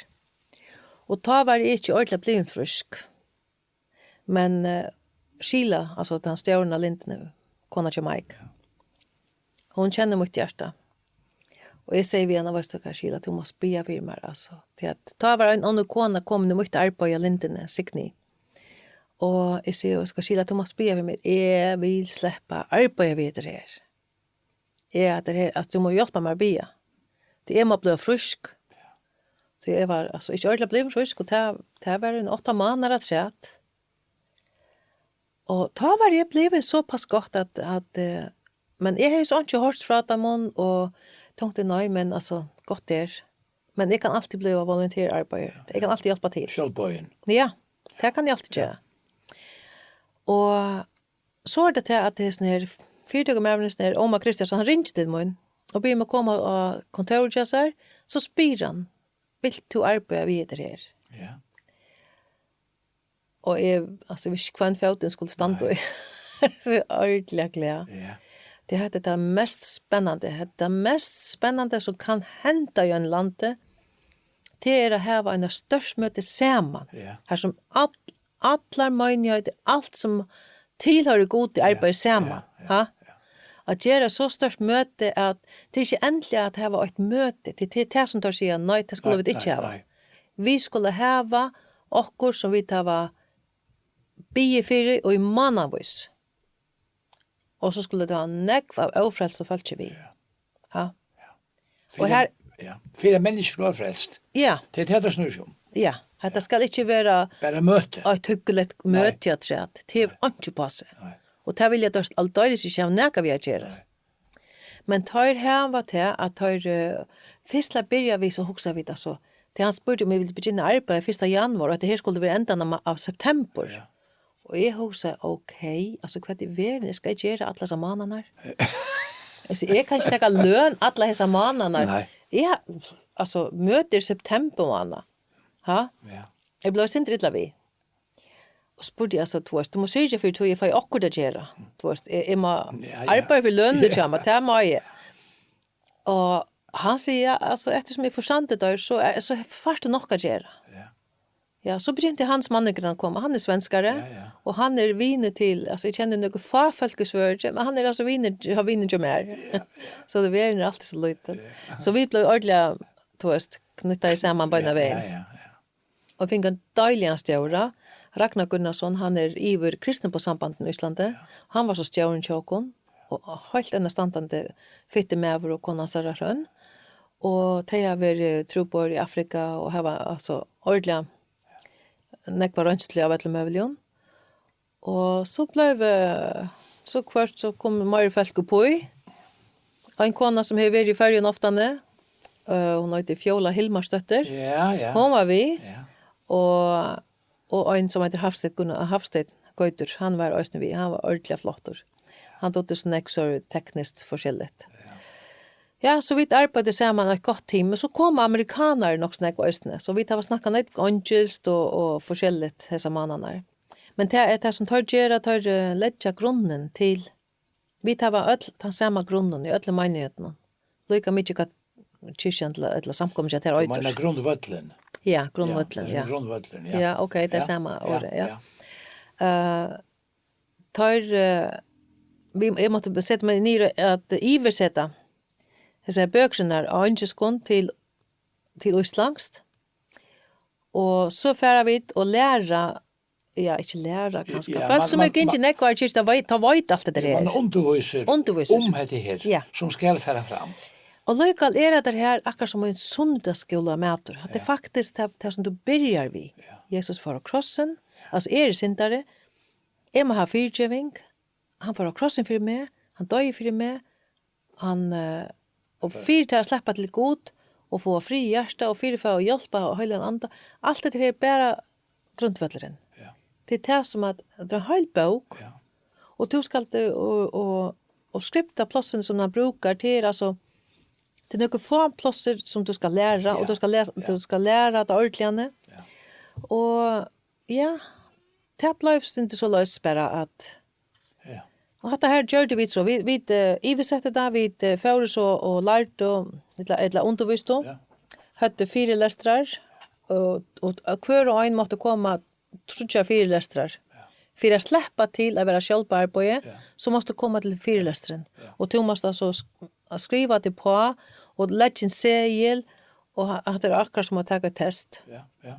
Og tá var eg ikki ordiliga blivin frísk. Men uh, Sheila, altso tann stjórin av Lindini, kona hjá Mike, hon kennir mítt hjarta. Og eg sigi við hana, veitst tú hvat, Sheila, tú mást biðja fyri mær, altso. Tí at tá var ein onnur kona komin í mítt arbeiði á Lindini, Signy. Og eg sigi, skal Sheila, tú mást biðja fyri mær, eg vil sleppa arbeiði við hetta her. Eg, hetta her, altso, tú mást hjálpa mær at biðja. Tí eg má blíva frísk. Tí eg var, altso, ikki ordiliga blivin frísk, og tað, tað var ein átta mánaðir afturat. Og tá var eg blivin so pass gott at, at uh, men eg hevði so ikki hoyrt frá teimum og tonkti nei, men altso, gott er. Men eg kann altíð blíva volonterarbeiði. Eg kann altíð hjálpa til. Sjálvboðin. Ja, tað kann eg altíð gera. Og so er tað til at hesin her fyritøkumaðurin, hesin her Ómar Kristiansen, hann ringir til mín og biður meg koma á kontórið hjá sær. So spyr hann, vilt tú arbeiða við hetta her? Ja. Og eg, altso, eg vissi ikki hvønn fót eg skuldi standa í. So ordiliga glað. Ja. Tað er tað mest spennandi. Tað mest spennandi sum kann henda í einum landi, tað er at hava eina størst møti saman. Ja. Har sum all, allar meinigheiter, alt sum tilhoyrir Gudi, arbeiðir saman. Ja, ja, ja. At gera so stórt møti at tað er ikki endiliga at hava eitt møti, tað er tað sum teir siga, nei, tað skulu vit ikki hava. Nei. Vit skulu hava okkur sum vit hava biðið fyri í mánavís. Og so skulu tað hava nógv av ófrelstum fólki við. Ja. Ha? Ja. Og her, ja. Fyri at menniskju skal vera frelst. Ja. Tað er tað, tað snýr seg um. Ja, hetta skal ikki vera bara møti. Eitt hugnaligt møti afturat. Tað er einki uppá seg. Nei. Og tað vilja teir aldeilis ikki hava nakað við at gera. Nei. Men teir hava tað at teir, eh, fyrst til at byrja við, so hugsa vit, altso, tí hann spurdi um eg vildi begynna at arbeiða fyrsta januar, og at tað her skuldi vera endan av, av septembur. Ja. Og eg hugsaði, ok, altso, hvat í verðini eg skal gera allar hesar mánaðirnar? Altso, eg kann ikki taka løn allar hesar mánaðirnar. Nei. Eg, altso, møti í september mánað. Ha? Ja. Eg bleiv sindur illa við. Og spurdi, altso, tú veitst, tú mást syrgja fyri tí, eg fái okkurt at gera. Tú veitst, eg, eg má arbeiða fyri lønini hjá mær, tað má eg. Og hann sigur, ja, altso, eftirsum eg forstandi tær, so, er, so fært tú nokk at gera. Ja. Ja, so begynti Hans Mannegren at koma. Hann er svenskari, ja, ja, og hann er vinur til, altso, eg kenni nøkur fá fólk í Svøríki, men hann er altso vinur, har vinur hjá mær. Ja, ja. So tað verður altíð so lítið. Ja. So vit blivu ordiliga, tú veitst, knýttir saman beinan vegin. Ja, ja, ja. Og fingu ein deiligan stjóra. Ragnar Gunnarsson, hann er yvir Kristniboðssambandinum í Íslandi. Ja. Hann var so stjórin hjá okkum, og heilt enastandandi fittur maður og kona hansara Hrønn. Og tey hava verið trúboðar í Afrika og hava, altso, ordiliga nógva roynslu av øllum møguligum. Og so bleiv, eh, so hvørt so kom meiri fólk uppí. Ein kona sum hevur verið í Føroyum oftani, eh, hon eitur Fjóla Hilmarsdóttir. Ja, ja. Hon var við. Ja. Og, og ein sum eitur Hafstein, Gunnar, Hafstein Gautur, hann var eisini við. Hann var ordiliga flottur. Hann dugdi so nógv so tekniskt forskelligt. Ja. Ja, so vit arbeiddu saman eitt gott team, men so komu amerikanarar nokk so nógv eisini. So vit hava snakkað nógv eingilskt og, og forskelligt hesar mánaðirnar. Men tað er tað sum teir gera, teir, eh, leggja grunnin til. Vit hava øll tann sama grunnin í øllum meinighetunum. Líka mikið hvat kirkjan til, ella samkoman hjá tær eitur. Tú meinar grundvøllin? Ja, grundvøllin, ja. Ja, grundvøllin, ja. Ja, ok, tað er sama orðið, ja. Ja. Eh, teir, eh, vit, eg mátti seta meg niður at yvirseta hesar bøkurnar á eingilskum til, til íslendskt. Og so fara vit og læra, ja, ikki læra, kanska. Ja, fólk man, sum man, hava gingið nógv ár í kirkju, tey veit, tey veit alt hetta her. Man undirvísir, undirvísir um hetta her, ja, sum skal fara fram. Og líkasum er hetta her akkurát sum ein sunnudagsskúlamatur. At tað er, ja, faktiskt tað, tað sum tú byrjar við. Ja. Jesus fór á krossin, altso, eg eri syndari, eg má hava fyrigeving, hann fór á krossin fyri meg, hann doyði fyri meg, hann, eh, og fyri tað at sleppa til Gud og fáa frið í hjarta og fyri tað at hjálpa av Heilagan Anda, alt hetta her er bara grundvøllurin. Ja. Tað er tað sum at, at tað er ein heil bók, ja, og tú skalt, eh, og, og, og skriptaplássini sum hann brúkar, tað er altso, tað er nøkur fá plássir sum tú skalt læra, ja, og tú skalt lesa, ja, tú skalt læra tað ordiliga. Ja. Og ja, tað bleiv stundum soleiðis bara at, ja. Og hatta her gjørdu vit so. Vit, vit, eh, yvirsettu tað, vit, eh, fóru so og lærdu, ella, ella undirvístu. Ja. Høvdu fyrilestrar og, og hvør og ein mátti koma tríggjar fyrilestrar. Fyri at sleppa til at vera sjálvbjargað, ja, so mást tú koma til fyrilesturin. Ja. Og tú mást altso sk-, skriva teg uppá og leggja inn seðil, og ha-, hatta er akkurát sum at taka test. Ja, ja.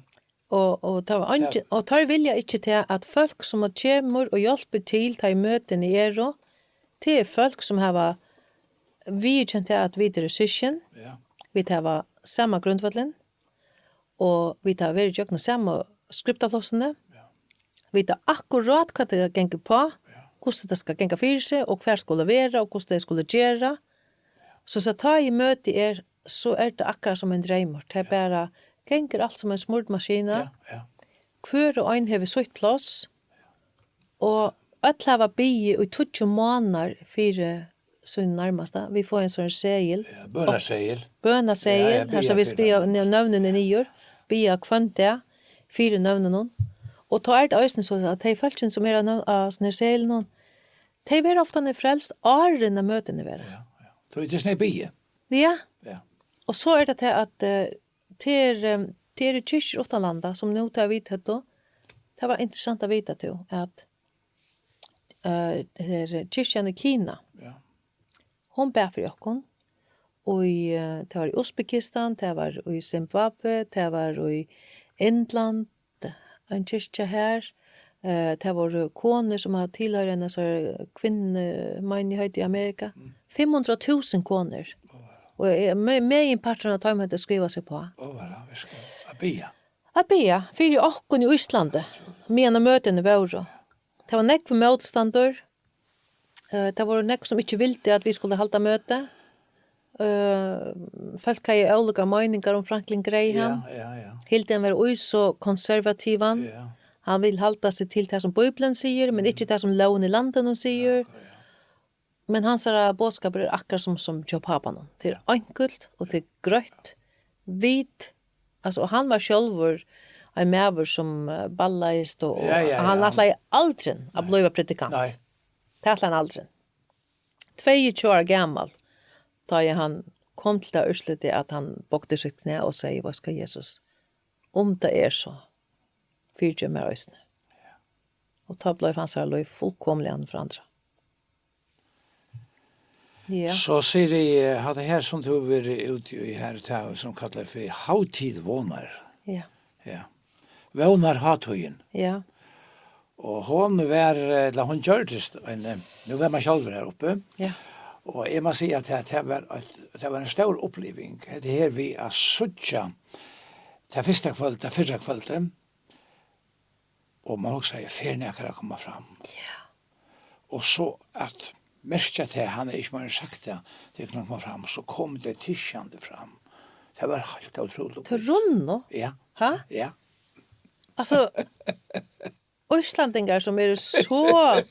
Og, og tað var eingin, ja, og teir vilja ikki til at fólk sum at kemur og hjálpir til, tá ið møtini eru, tað er fólk sum hava viðurkent tað at vit eru systkin, ja, vit hava sama grundvøllin, og vit hava verið gjøgnum sama skriftaplássini. Ja. Vita akkurát hvat tað gongur upp á, ja, hvussu tað skal ganga fyri seg, og hvar skulu vera, og hvussu tey skulu gera. So, so tá ið møti er, so er tað akkurát sum ein dreymur. Tað er, ja, bara, gongur alt sum ein smurd maskina. Ja, ja. Hvør og ein hevur sítt pláss, og øll hava biðið í tíggju mánaðir fyri sín nærmasta. Vit fáa ein sånn seðil. Ja, bønarseðil. Bønarseðil, ja, ja, har sum vit biðja fyri skriva teimum nø-, nøvnini niður, biðja hvønn dag fyri nøvnunum. Og tá er tað eisini so, at tey fólkini, sum eru á nøv-, á sånn her seðlinum, tey verða ofta frelst áðrenn at møtini verða. Ja, ja. Tí tað er snæ biðið. Ja. Ja. Og so er tað til at, eh, til, eh, til eru kirkjur uttanlanda, sum nú tá vit høvdu, tað var interessant at vita, tú, at eh, her kirkjan í Kina. Ja. Hon bað fyri okkum. Og í, eh, tað var í Uzbekistan, tað var í Zimbabwe, tað var í Indland, ein kirkja her. Eh, tað vóru konur sum hava tilhoyrt eina sånn kvinnumeinigheit í Amerika. Mm. Fimm hundrað túsund konur. Ó, ja. Og, eh, me-, meginparturin av teimum høvdu skrivað seg uppá. Ó, ja, virkiga. At biðja. At biðja fyri okkum í Íslandi, meðan møtini vóru. Tað var nógvur mótstandur. Eh, tað vóru nógv, sum ikki vildu, at vit skuldu halda møti. Eh, fólk hava jú ólíkar meiningar um Franklin Graham. Ja, ja, ja. Hildu hann vera í so konservativan. Ja. Hann vil halda seg til tað, sum Bíblian sigur, men ikki tað, sum lógin í landinum sigur. Ja, ja. Men hansara boðskapur er akkurát sum, sum hjá pápanum. Tað er einkult og tað er greitt. Vit, altso, og hann var sjálvur ein maður sum, eh, ballaðist og, og ja, ja, hann, ja, ætlaði aldrin at blíva predikant. Nei. Tað ætlaði hann aldrin. Tveyogtjúgu ára gamal, tá ið hann kom til tað úrslitið at hann bøgdi sítt knæ og segði: "Veitst hvat, Jesus, um tað er so, fyrigev mær eisini." Og tá bleiv hansara lív fullkomiliga forandra. Ja. So Sirri, eh, hatta her sum tú hevur verið úti í her, tað sum kallað fyri Hátíð Vónar. Ja. Ja. Vónarhátíðin. Ja. Og hon var, eh, ella hon gjørdist ein, eh, nú var man sjálvur her uppi. Ja. Og eg má siga at tað, tað var eitt, tað var ein stór uppliving. Hetta her við at síggja tað fyrsta kvøld, tað fyrra kvøldið, og man hugsaði: "Fer nakar at koma fram?" Ja. Og so at merkja tað, hann hevði ikki meir enn sagt tað, tað kunnu koma fram, so komu tey tysjandi fram. Tað var heilt ótrúligt. Tey runnu? Ja. Ha? Ja. Altso, íslendingar sum eru so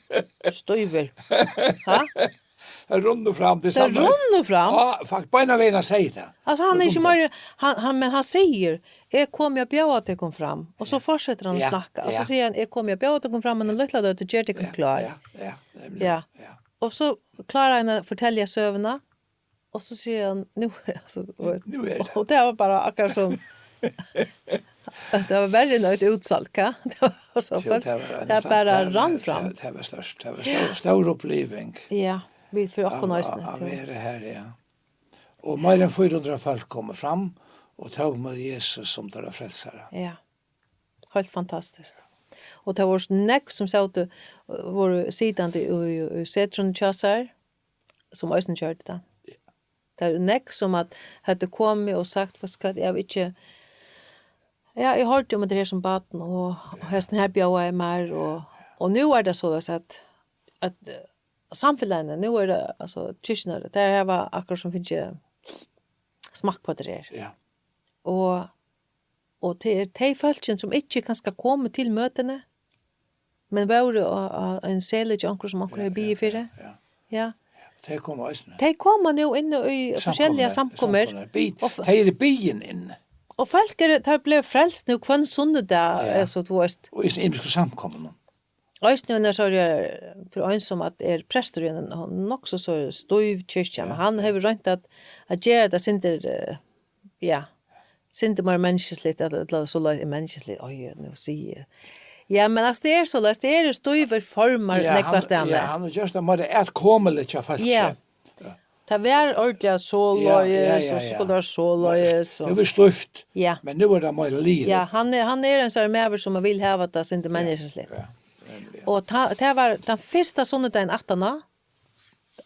stívir. Ha? Tey runnu fram, tað er sannheit. Tey runnu fram. Ja, fakt, beinanvegin hann segði tað. Altso, hann er ikki meir, hann, hann, men hann sigur: "Eg komi at bjóða tykkum fram." Og so fortsetur hann at snakka. Og so sigur hann: "Eg komi at bjóða tykkum fram, men ein lítla løtu, ger tykkum klár." Ja, ja, nemliga. Ja. Ja. Og so klárar hann at fortelja søguna, og so sigur hann: "Nú, altso, tú veitst." Nú er tað. Og tað var bara akkurát sum, tað var verri enn eitt útsal, hva? Tað var so, tað bara rann fram. Tað, tað var stórt, tað var stór, stór uppliving. Ja, vit fyri okkum eisini, at vera her, ja. Og meira enn fýra hundrað fólk komu fram og tóku ímóti Jesus sum teirra frelsara. Ja. Heilt fantastiskt. Og tað vóru so nógv sum sótu, vóru sitandi í, í setrunum hjá sær, sum eisini gjørdu tað. Ja. Tað eru nógv sum at høvdu komið og sagt: "Veitst hvat, eg havi ikki, ja, eg hoyrdi um tað her sum barn, og, og hesin her bjóðaði mær, og, og nú er tað soleiðis at, at, eh, samfelagini, nú er tað, altso, kirkjurnar, tær hava akkurát sum fingið smakk á tað her." Ja. Og, og tað er tey fólkini, sum ikki kanska komu til møtini, men vóru á, á ein seðli hjá onkrum, sum onkur hevur biðið fyri. Ja, ja, ja. Ja. Tey koma eisini. Tey koma nú inn í forskelligar samkomur. Samkomur, samkomur. Bi-, og f-, tey eru biðin inn. Og fólk eru, tey blíva frelst nú hvønn sunnudag, ja, altso, tú veitst. Og í ymisku samkomum. Eisini, nær so er, til ein sum at er prestur í ein, ein nokk so, so stív kirkja, men hann hevur roynt at, at gera tað sindur, eh, ja, Sindur meira menniskjuligt, ella, ella soleiðis, menniskjuligt, oj, nú sigi eg. Ja, men altso, tað er soleiðis, tað eru stívir formar Ja, nógvar hann, staðni. Ja, hann hevur gjørt tað meira atkomuligt hjá fólki. Ja. Ja. Tað var ordiliga soleiðis, Ja, ja, ja, og so ja. skuldi tað vera soleiðis, Nú og er stíft, Ja. men nú er tað meira liðugt. Ja, hann er, hann er ein sånn maður sum vil hava tað sindur menniskjuligt. Ja, nemliga. Og ta, tað var tann fyrsta sunnudagin aftaná,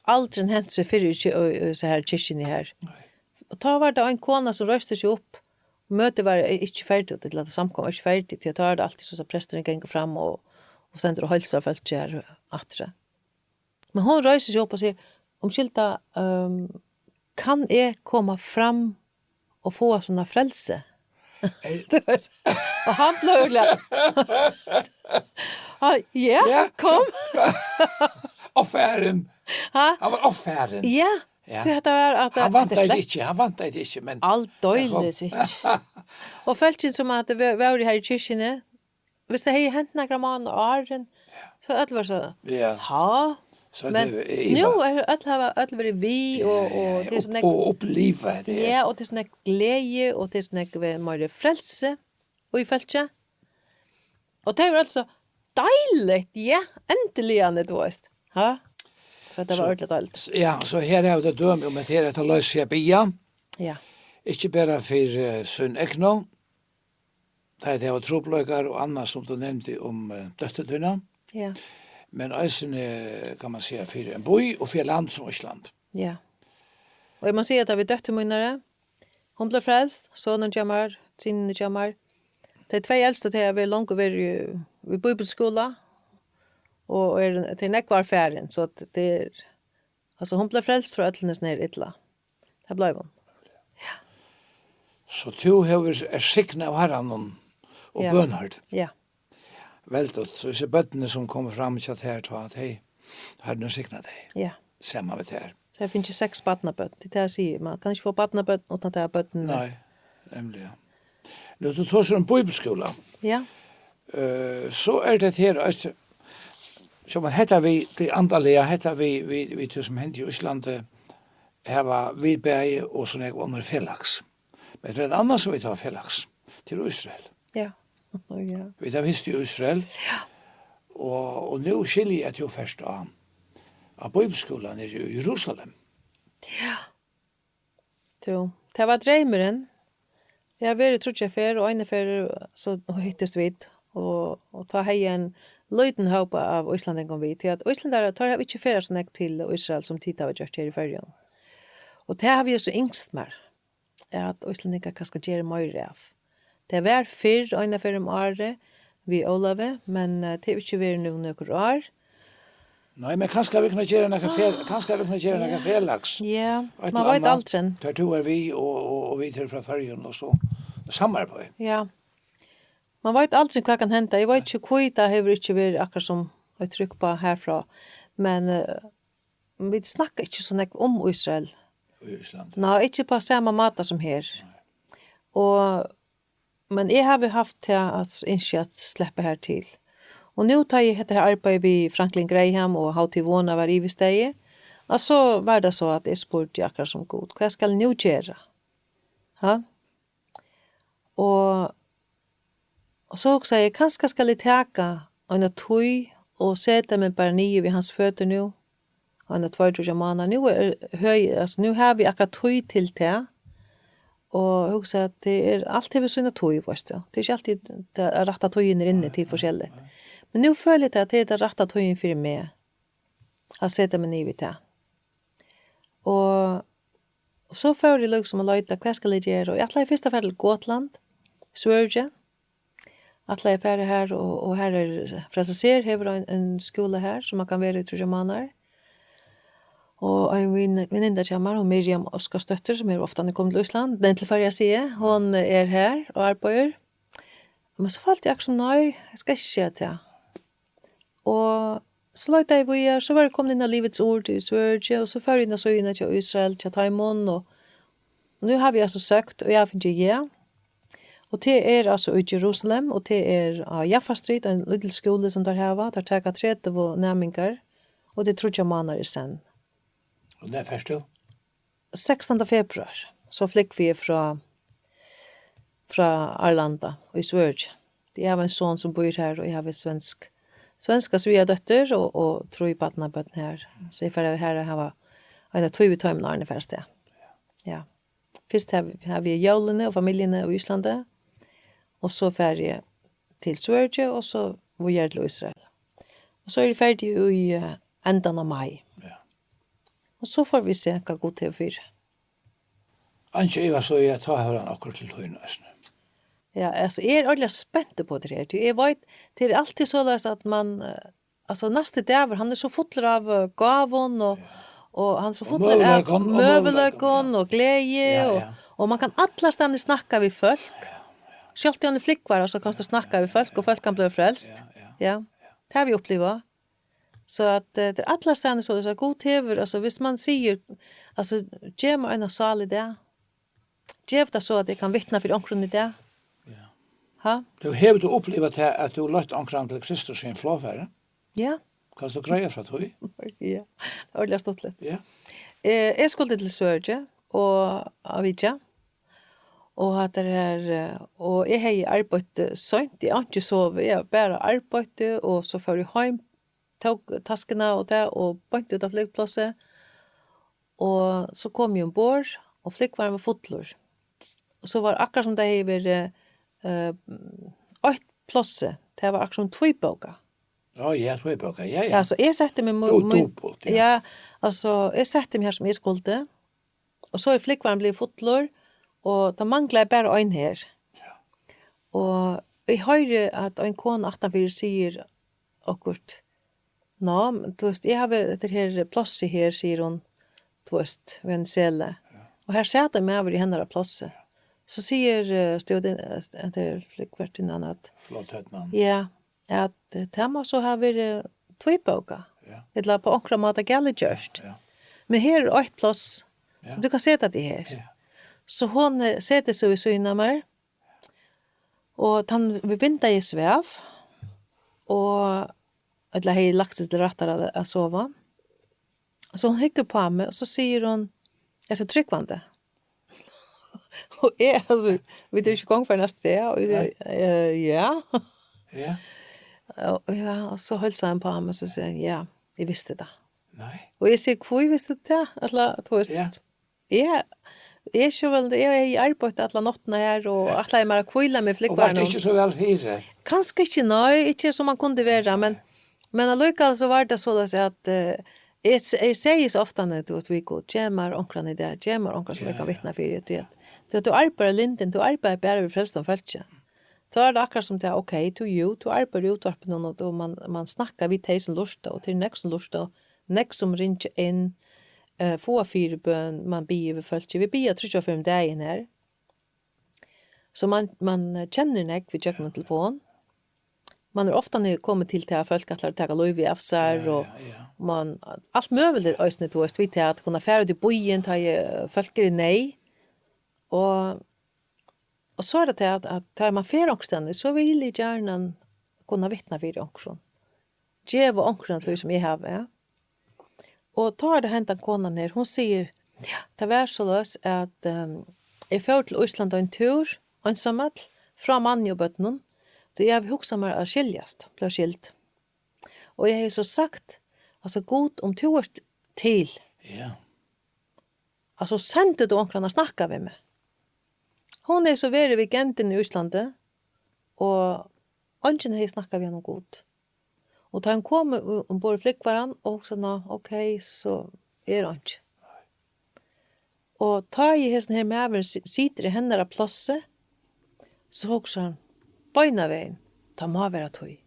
aldrin hent seg fyrr í ki-, í, í so her kirkjuni her. Nei. Og tá var tað ein kona sum reisti seg upp. Møtið var ikki ferdigt, ella samkoman var ikki ferdig, tí at tá er tað altíð so, so presturin gongur fram og, og stendur og heilsar fólki her aftur. Men hon reisir seg upp og sigur: "Umskylda, ehm, kann eg koma fram og fáa sovorðið frelsi?" Ey. Tú veist, og hann bleiv øgiliga, "Ha, ja, Ja. kom." Og farin. Ha? Hann var ovfarin. Ja, Ja. tí hetta var at Hann hetta er væntaði slett ikki, hann væntaði ikki, men Aldeilis ikki. Og fólkini sum at vó-, vóru her í kirkjuni, viss tað hevði hent nakrar mánaðir áðrenn, so øll var so, Ja. "Ha?" So Men tað er nú Iva. er øll hava, øll verið við, og, Ja, og ja, tað er upp-, so nógv og uppliva tað. Ja, og tað er so nógv gleði, og tað er so nógv, eh, meira frelsi í fólki. Og tað var altso deiligt, ja, endiliga, tú veist. Ha? So tað var So, ordiliga deiligt. s-, ja, so her er tað dømi um at her er tað loyst seg at biðja. Ja. Ikki bara fyri, eh, sín egnu, tá tey hava trupulleikar og annað sum tú nevndi um, eh, dóttur tína. Ja. Men eisini, kann man siga, fyri ein bý og fyri land sum Ísland. Ja. Og eg má siga at við dóttur mínari, hon bleiv frelst, sonurin hjá mær, synirnir hjá mær. Tey tvey elstu, tey hava longu verið í, í bíbliuskúla, og er, tey eru nógv ár farin, so at tað er, altso, hon bleiv frelst frá øllum hesum her illa. Tað bleiv hon. So tú hevur, er signað av Harranum og Ja. bønhøyrd. Ja. Vel, so hesi børnini sum koma fram hjá tær, tá at, hey, Harrin signa tey. Ja. Saman við tær. So eg fingi seks barnabørn. Tað er tað eg sigi. Man kann ikki fáa barnabørn uttan at hava børnini. Nei, nemliga. Nú, tú tosar um bíbliuskúla. Ja. Eh, so er tað her, at, so man hetta við, tað andaliga, hetta við, við, við tað sum hendi í Íslandi, hava vit bæði og so nógv onnur felags. Men tað er eitt annað sum vit hava felags. Til Ísrael. Ja. Ja. Vit hava hist í Ísrael. Ja. Og, og nú skilji eg, at tú fert á, á bíbliuskúla niðri í Jerusalem. Ja. Tú, tað var dreymurin. Eg havi verið tríggjar ferð, og eina ferð so hittust vit, og, og tá hevði eg ein lítinn hóp av íslendingum við, tí at íslendarar, teir hava ikki ferðast so nógv til Ísrael, sum tit hava gjørt her í Føroyum. Og tað havi eg so ynskt mær, at íslendingar kanska gera meira av. Tað var fyrr, eina ferð um árið, við Ólavi, men, eh, tað hevur ikki verið nú nøkur ár. Nei, men kanska vit kunnu gera nakað fel-, kanska vit kunnu gera nakað felags. Ja, Eitt man og veit annað, aldrin. Tað tú er við, og, og, og vit eru frá Føroyum, og so samarbeiði. Ja. Man veit aldrin hvat kann henda. Eg veit ikki, hví tað hevur ikki verið akkurát sum eitt trykk á herfrá. Men, eh, vit snakka ikki so nógv um Ísrael. Í Íslandi. Nei, ikki á sama máta sum her. Nei. Og, men eg havi havt tað at ynskja at sleppa her til. Og nú, tá eg hetta her arbeiði við Franklin Graham og How to Warn var yvirstaðið, og so var tað so, at eg spurdi akkurát sum Gud: "Hvat skal eg nú gera?" Ha? Og, og so hugsaði eg, kanska skal eg taka eina tíð og seta meg bara niður við hans føtur nú, eina tveir, tríggjar mánaðar. Nú er høg, altso, nú havi eg akkurát tíð til tað, og hugsa at tað er, alt hevur sína tíð, veitst tú. Tað er ikki altíð tað rætta tíðin er inni til forskelligt. Men nú føli eg tað, at tað er tann rætta tíðin fyri meg at seta meg niður við tað. Og, og so fór eg líkasum at leita, hvat skal eg gera? Og eg ætlaði fyrst at fara til Gotland, Svøríki. Ætlaði at fara har, og, og har er Frelsesarnir hevur ein, ein skúla har, sum man kann vera í tríggjar mánaðir. Og ein vin-, vininna hjá mær, hon Miriam Óskarsdóttir, sum er ofta komin til Ísland, nei, til Føroya, sigi eg, hon er har og arbeiðir. Men so følti eg akkurát sum, nei, eg skal ikki siga tað. Og so leitaði eg víðari, so var eg komin inn á Livets Ord í Svøríki, og so fór eg inn á síðuna hjá Ísrael, hjá teimum, og, og nú havi eg altso søkt, og eg havi fingið ja. Og tað er altso í Jerusalem, og tað er á Jaffa Street, ein lítil skúli sum teir hava. Teir taka tretivu næmingar, og tað er tríggjar mánaðir í senn. Og nær fert tú? Sekstanda februar, so flúgvi eg frá, frá Arlanda í Svøríki. Eg havi ein son sum býr har, og eg havi svensk, svenska svigardóttir og, og trý barnabørn har. So eg fari har at hava eina tíð við teimum, áðrenn eg fari avstað. Ja. Fyrst havi, havi eg jólini og familjuni í Íslandi, og so fari eg til Svøríki, og so víðari til Ísrael. Og so eri eg ferdig í, eh, endan av mai. Ja. Og so fáa vit síggja, hvat Gud hevur fyri. Einki ivast í, at tá hevur hann okkurt til tín eisini. Ja, altso, eg eri ordiliga spent upp á tað her. Tí eg veit, tað er altíð soleiðis, at man, eh, altso, næsti dagur, hann er so fullur av, eh, gávum og, og hann er so Og fullur av møguleikum, og møguleikum, møguleikum ja. og gleði Ja, og, ja. og man kann allastaðni snakka við fólk. Sjálvt í einum flúgvara, so kanst tú snakka við fólk, og fólk kann blíva frelst. Ja, ja. Ja. Tað havi eg upplivað. So at, eh, tað er allastaðni soleiðis, at Gud hevur, altso, viss man sigur, altso, gev mær eina sál í dag. Gev tað so, at eg kann vitna fyri onkrum í dag. Ja. Ha? Tú, hevur tú upplivað tað, at tú leitt onkran til Kristus í ein flogfari? Ja. Kanst tú greiða frá tí? Ja, tað var ordiliga stuttligt. Ja. Eh, eg skuldi til Svøríki og at vitja. Og hatta her, eh, og eg hevði arbeitt, eh, seint, eg hevði einki sovið, eg hevði bara arbeitt, og so fór eg heim, tók taskuna og tað, og beint út á flogplássið. Og so kom eg umborð, og flúgvarin var fullur. Og so var akkurát sum tað hevði verið, eh, eitt pláss, tað var akkurát sum tvíbókað. Á, ja, tvíbókað, ja, ja. Ja, so eg setti meg mu-, Dú-, mu-, dupult, ja. Ja, altso, eg setti meg har sum eg skuldi. Og so er flúgvarin blivin fullur, og tað manglaði bara ein her. Ja. Og eg hoyri, at ein kona aftanfyri sigur okkurt. Nå, men, tú veist, eg havi hetta her plássið her, sigur hon, tú veist, við eini selu. Ja. Og har sat ein maður í hennara plássi. So sigur, eh, stjórnin, eh, hetta er flúgvartinnan at Flogternan. Ja, at, eh, tað má so hava verið tvíbókað. Ja. Ella á onkran máta galið gjørt. Ja. Men her er eitt pláss, Ja. so tú kanst seta teg her. Ja. So hon, eh, setir seg við síðuna av mær. Og tann við vindeygað svav, og, ella hevði lagt seg til rættar at, at sova. So hon hyggur á meg, og so sigur hon, "Ert tú trúgvandi?" Og eg, altso, vit eru ikki í gongd fyri næsta dag, og eg, Nei. eh, ja. Ja. Og, ja, og so heilsaði hon á meg, so sigur hon, "Ja, eg visti tað." Nei. Og eg sigi, "Hví visti tú tað?" Ella, tú veist, Ja. eg, eg sjálv, eg hevði arbeitt alla náttina her, og ætlaði mær at hvíla meg í Og var flúgvaranum. tað ikki so væl fyri? Kanska ikki, nei, ikki sum man kundi vera, men, men allíkavæl so var tað soleiðis at, eh, eg, eg sigi so ofta, nei, tú veist, við Gud, "Gev mær onkran í dag, gev mær onkran sum eg Ja, kann ja. vitna fyri", tú veit. Tú, tú arbeiðir lyndan, tú arbeiðir bara við frelstum fólki. Tá er tað akkurát sum tað, ok, tú, jú, tú arbeiðir í útvarpinum, og tú, man, man snakkar við tey sum lurta, og tað eru nógv sum lurta, og nógv sum ringja inn, eh, fáa fyribøn, man biður við fólki. Vit biðja tríggjar ferðir um dagin her. So man, man, eh, kennir nógv við gjøgnum telefon. Man er ofta nú komin til tað at fólk ætla at taka lívið av sær, Ja, og ja, ja. man, alt møguligt eisini, tú veist, við tað at kunna fara út í býin, tá ið, eh, fólk eru í neyð. Og, og so er tað tað at, at tá man fer onkrastaðni, so vil eg gjarna kunna vitna fyri onkrum. Geva onkrum av tí sum eg havi. Og tá er tað hendan konan her, hon sigur, ja, tað var soleiðis at, ehm, eg fór til Ísland ein túr, einsamøll, frá manni og børnum, tí eg havi hugsað mær at skiljast, blíva skild. Og eg hevði so sagt, altso, Gud, um tú ert til, Ja. altso, sendi tú onkran at snakka við meg. Hon hevði so verið við agentini í Íslandi, og eingin hevði snakkað við hana um Gud. Og tá hon kom u-, umborð í flúgvaran, og hugsaði, "Ná, ok, so er einki." Og tá ið hesin her maðurin si-, situr í hennara plássi, so hugsar hann, beinanvegin, "Tað má vera tí."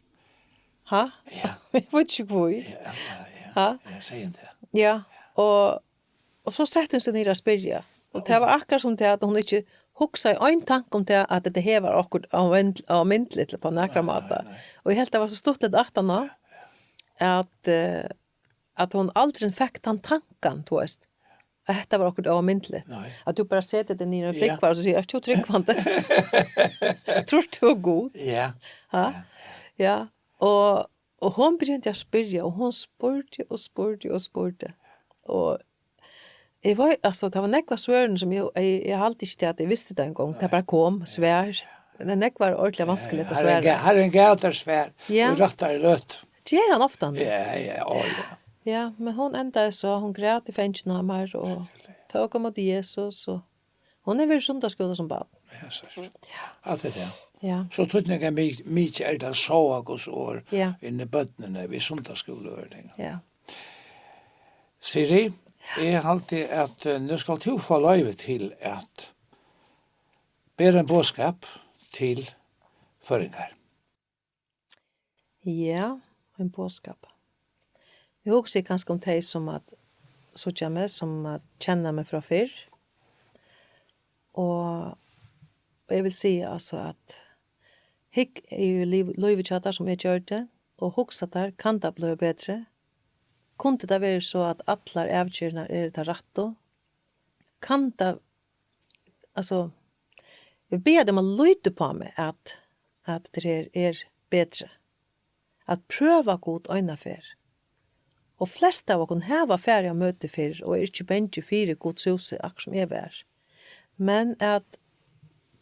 Ha? Ja. Eg veit ikki hví. Ja, ja, ja. Ha? Ja, sigi tað. Ja, og, og so setti hon seg niður at spyrja. Og tað var akkurát sum tað, at hon ikki hugsaði ein tanka um tað, at hetta her var okkurt ómynd-, ómyndiligt på nakran Nei, máta. nei, nei. Og eg helt, tað var so stuttligt aftan á, at, eh, at hon aldrin fekk tann tankan, tú veist, at hetta var okkurt ómyndiligt. Nei. At tú bara setir teg niður í ein Ja. flúgvara og so sigur, "Ert tú trúgvandi? Trýrt tú á Gud?" Ja. Ha? Ja. Ja. Og, og hon byrjaði at spyrja, og hon spurdi og spurdi og spurdi. Og Eg veit, altso, tað var nógv av svørum sum eg, eg, eg haldi ikki at eg visti tað eingong. Tað bara kom, svar. Men tað er nógv var ordiliga vanskeligt at svara. Harrin gav tær svar, ja, í rættari løtu. Ger hann ofta nú? Ja, ja, ó, ja. Ja, men hon endaði so, hon græt í fangina á mær og tók ímóti Jesus, og hon hevur verið í sunnudagsskúla sum barn. Ja, sært. Ja. Alt er tað. Ja. So týdningarmikið er tað at sáa Guds orð, ja, inn í børnini við sunnudagsskúla og ting. Ja. Sirri, eg haldi at, eh, nú skalt tú fáa loyvi til at bera ein boðskap til føroyingar. Ja, ein boðskap. Eg hugsi kanska um tey sum at síggja meg, sum at kenna meg frá fyrr. Og eg vil siga, altso, at hygg í lív-, lívið hjá tær, sum eg gjørdi, og hugsa tær, kann tað blíva betri? Kundi tað verið so, at allar avgerðirnar eru tær rættu? Kann tað, altso, eg vil biðja teg um at líta upp á meg, at, at tað her er betri. At prøva Gud eina ferð. Og flest av okkum hava farið á møti fyrr og er ikki bangin fyri Guds húsi, akkurát sum eg var. Men at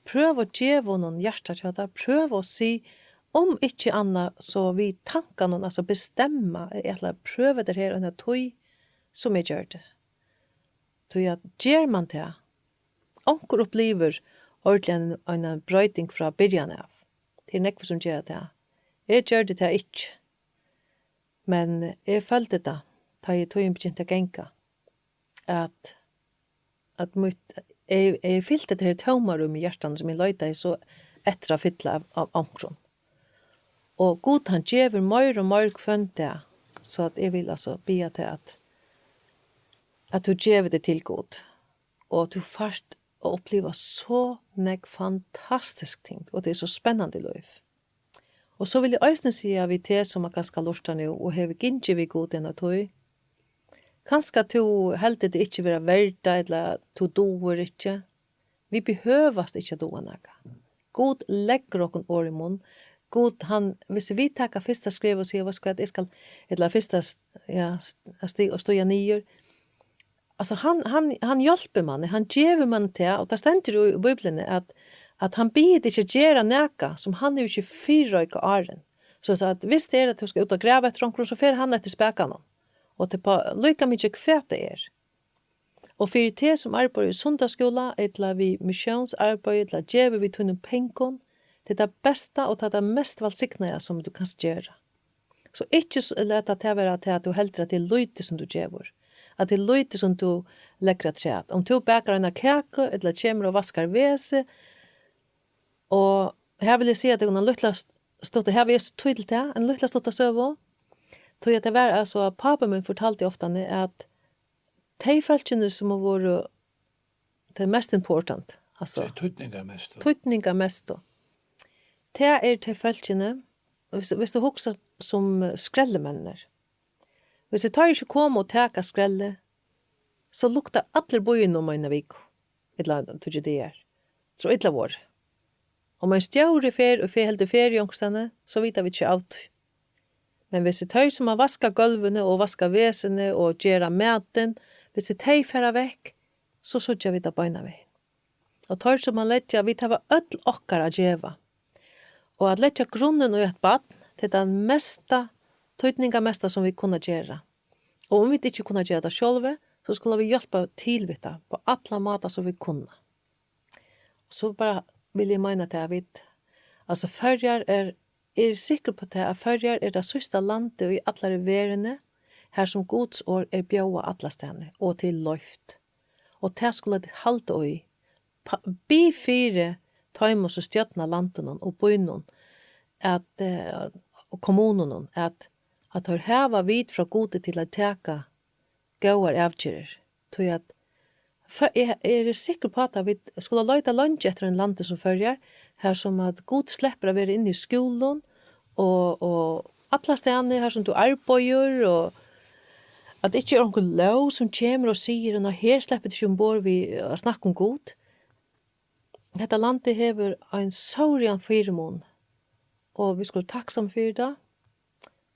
prøva at geva honum hjartað hjá tær, prøva at siga, um ikki annað, so við tankanum, altso bestemma, eg ætli at prøva tað her eina tíð, sum eg gjørdi. Tí at ger mann tað, onkur upplivir ordiliga ein, eina broyting frá byrjan av. Tað er nógv sum gera tað. Eg gjørdi tað ikki, men eg føldi tað, tá ið tíðin begynti at ganga, at, at mítt, eg, eg fylti tað her tómarúm í hjartanum, sum eg leitaði so eftir at fylla av, av onkrum. Og Gud, hann gevur meir og meir hvønn dag, so at eg vil, altso, biðja teg at, at tú gevur teg til Gud, og tú fært at uppliva so nógv fantastisk ting, og tað er so spennandi í lív. Og so vil eg eisini siga við teg, sum at kanska lurtar nú og hevur gingið við Gud eina tíð, kanska tú heldur teg ikki vera verda, ella at tú dugir ikki. Vit behøvast ikki at duga nakað. Gud leggur okkum orð í munn. Gud, hann, hvis vit taka fyrsta skref og siga, "Veitst tú hvat, eg skal," ella fyrsta st-, ja, st-, at stig-, og stíga niður. Altso, hann, hann, hann hjálpir manni, hann gevur manni tað, og tað stendur jú í Bíbliuni, at, at hann biður teg ikki at gera nakað, sum hann hevur ikki fyrireikað áðrenn. So, so at hvis tað er, at tú skal út at grava eftir onkrum, so fer hann eftir spakanum. Og tað er bara líka mikið hvat tað er. Og fyri teg, sum arbeiðir í sunnudagsskúla, ella við missiónsarbeiði, ella gevur við tínum pengum, tað er tað besta og tað er tað mest vælsignaða, sum tú kanst gera. So ikki s-, lata tað vera tað, at tú heldur, at tað er lítið, sum tú gevur, at tað er lítið, sum tú leggur afturat. Um tú bakar eina kaku, ella kemur og vaskar vesið, og her vil eg siga tykkum eina lítla st-, stutta, her vil eg so tíðliga tað, eina lítla stutta søgu. Tí at tað var, altso, at pápi mín fortaldi ofta, at tey fólkini, sum vóru tey mest important, altso, tey týdningarmestu. Týdningarmestu. Tað er tey fólkini, hvis, hvis tú hugsar sum skrellimenninir. Hvis teir ikki koma og taka skrellið, so luktar allur býurin um eina viku, ella tríggjar dagar. So illa vorðið. Um ein stjóri fer og fer, heldur feriu onkrastaðni, so vita vit ikki av tí. Men hvis tað er teir, sum at vaska gólvini og vaska vesini og gera matin, hvis tað er tey fara vekk, so síggja vit tað beinanvegin. Og teir, sum at leggja, vit hava øll okkara at geva. Og at leggja grunninn í eitt barn, tað er tað mesta, týdningarmesta, sum vit kunna gera. Og um vit ikki kunna gera tað sjálvi, so skulu vit hjálpa til við tað, á allan máta, sum vit kunna. So bara vil eg meina tað, at vit, altso, Føroyar er, eg eri sikkur uppá tað, at Føroyar er tað síðsta landið í allari verðini, har sum Guds orð er bjóðað allastaðni og til loyvt. Og tað skulu tit halda í. Pa-, bið fyri teimum, sum stjórna landinum og býnum, at, eh, og kommununum, at, at teir hava vit frá Gudi til at taka góðar avgerðir. Tí at fø-, eg, eg eri sikkur uppá, at vit skulu leita leingi eftir einum landi sum Føroyar, har sum at Gud sleppur at vera inni í skúlum og, og allastaðni, har sum tú arbeiðir, og at ikki er onkur lóg sum kemur og sigur, "Nei, her sleppur tú ikki umborð við at snakka um Gud." Hetta landið hevur ein stóran fyrimun, og vit skulu takksom fyri tað.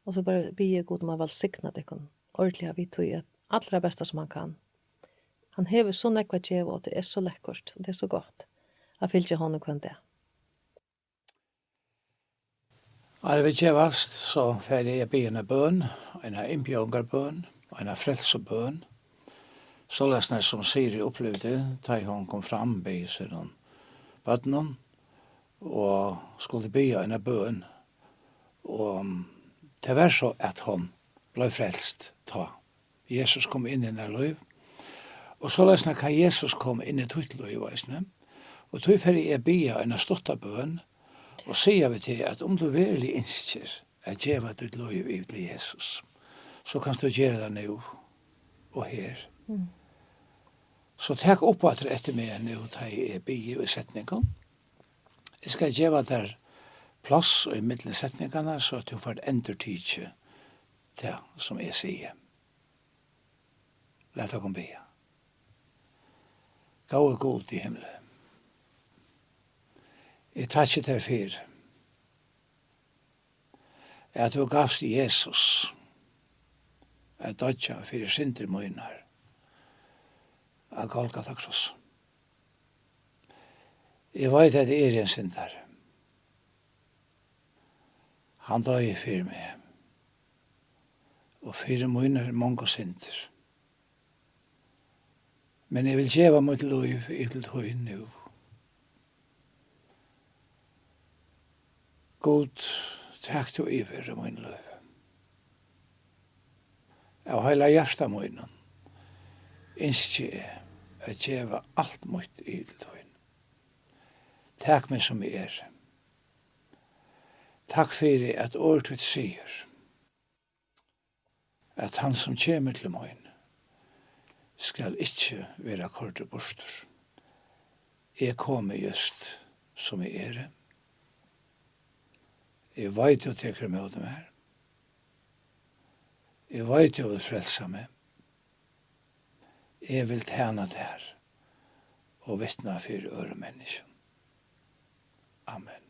Og so bara biði eg Gud um at vælsigna tykkum ordiliga við tí at allra besta sum hann kann. Hann hevur so nógv at geva, og tað er so lekkurt, og tað er so gott at fylgja honum hvønn dag. Áðrenn vit gevast, so fari eg at biðja eina bøn, eina innbjóðingarbøn, eina frelsubøn, soleiðis sum Siri upplivdi, tá ið hon kom fram við sínum børnum og skuldi biðja eina bøn. Og tað var so, at hon bleiv frelst tá. Jesus kom inn í hennar lív. Og soleiðis kann Jesus koma inn í títt lív eisini. Og tí fari eg at biðja eina stutta bøn og siga við teg, at um tú veruliga ynskir at geva títt lív yvir til Jesus, so kanst tú gera tað nú og her. Mm. So tak upp aftur eftir meg nú, tá eg biði í setningum. Eg skal geva tær pláss í millum setningarnar, so at tú fært endurtikið tað, sum eg sigi. Lat okkum biðja. Góði Gud í himli, eg takki tær fyri, at tú gavst Jesus at doyggja fyri syndir mínar á Golgata krossi. Eg veit, at eg eri ein syndari. Hann doyði fyri meg og fyri mínar mongu syndir. Men eg vil geva mítt lív yvir til tín nú. Gud, tak tú yvir í mín lív. Av heila hjarta mínum ynski eg at geva alt mítt yvir til tín. Tak meg, sum eg eri. Takk fyri, at orð títt sigur, at hann, sum kemur til mín, skal ikki verða koyrdur burtur. Eg komi júst, sum eg eri. Eg veit, tú tekur ímóti mær. Eg veit, tú vilt frelsa meg. Eg vil tæna tær og vitna fyri øðrum menniskjum. Amen.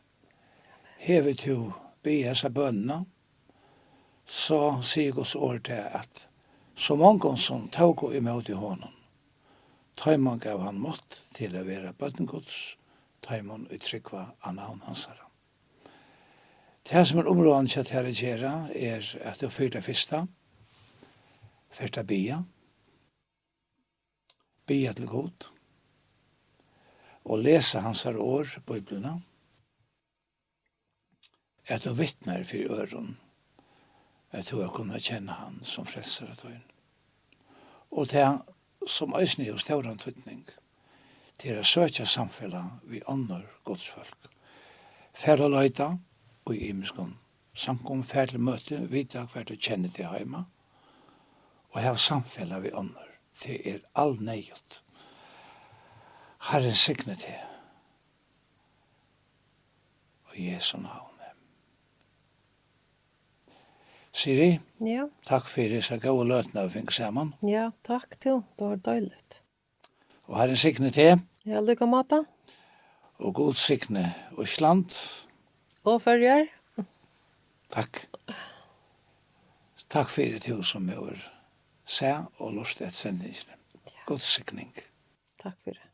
Hevur tú biðið hesa bønina, so sigur Guds orð tað, at so mongum sum tóku ímóti honum, teimum gav hann mátt til at vera børn Guds, teimum ið trúgva á navn hansara. Tað, sum er umráðandi hjá tær at gera, er, at tú fyri tað fyrsta fert at biðja, biðja til Gud og lesa hansara orð, Bíbliuna, at tú vitnar fyri øðrum, at tú hevur kunnað kenna hann sum frelsara tín. Og tað, sum eisini hevur stóran týdning, tað er at søkja samfelag við onnur Guds fólk. Far og leita í ymiskum samkomum, far til møti, vita hvar tú kennir teg heima, og hav samfelag við onnur. Tað er alneyðugt. Harrin signi teg. Í Jesu navni. Siri, ja, takk fyri hesa góðu løtuna, vit fingu saman. Ja, takk tú. Tað var deiligt. Og Harrin signi teg. Ja, líka máta. Og Gud signi Ísland. Og Føroyar. Takk. Takk fyri, tú sum hevur sæð og lurtað eftir sendingini. Ja. Guds signing. Takk fyri.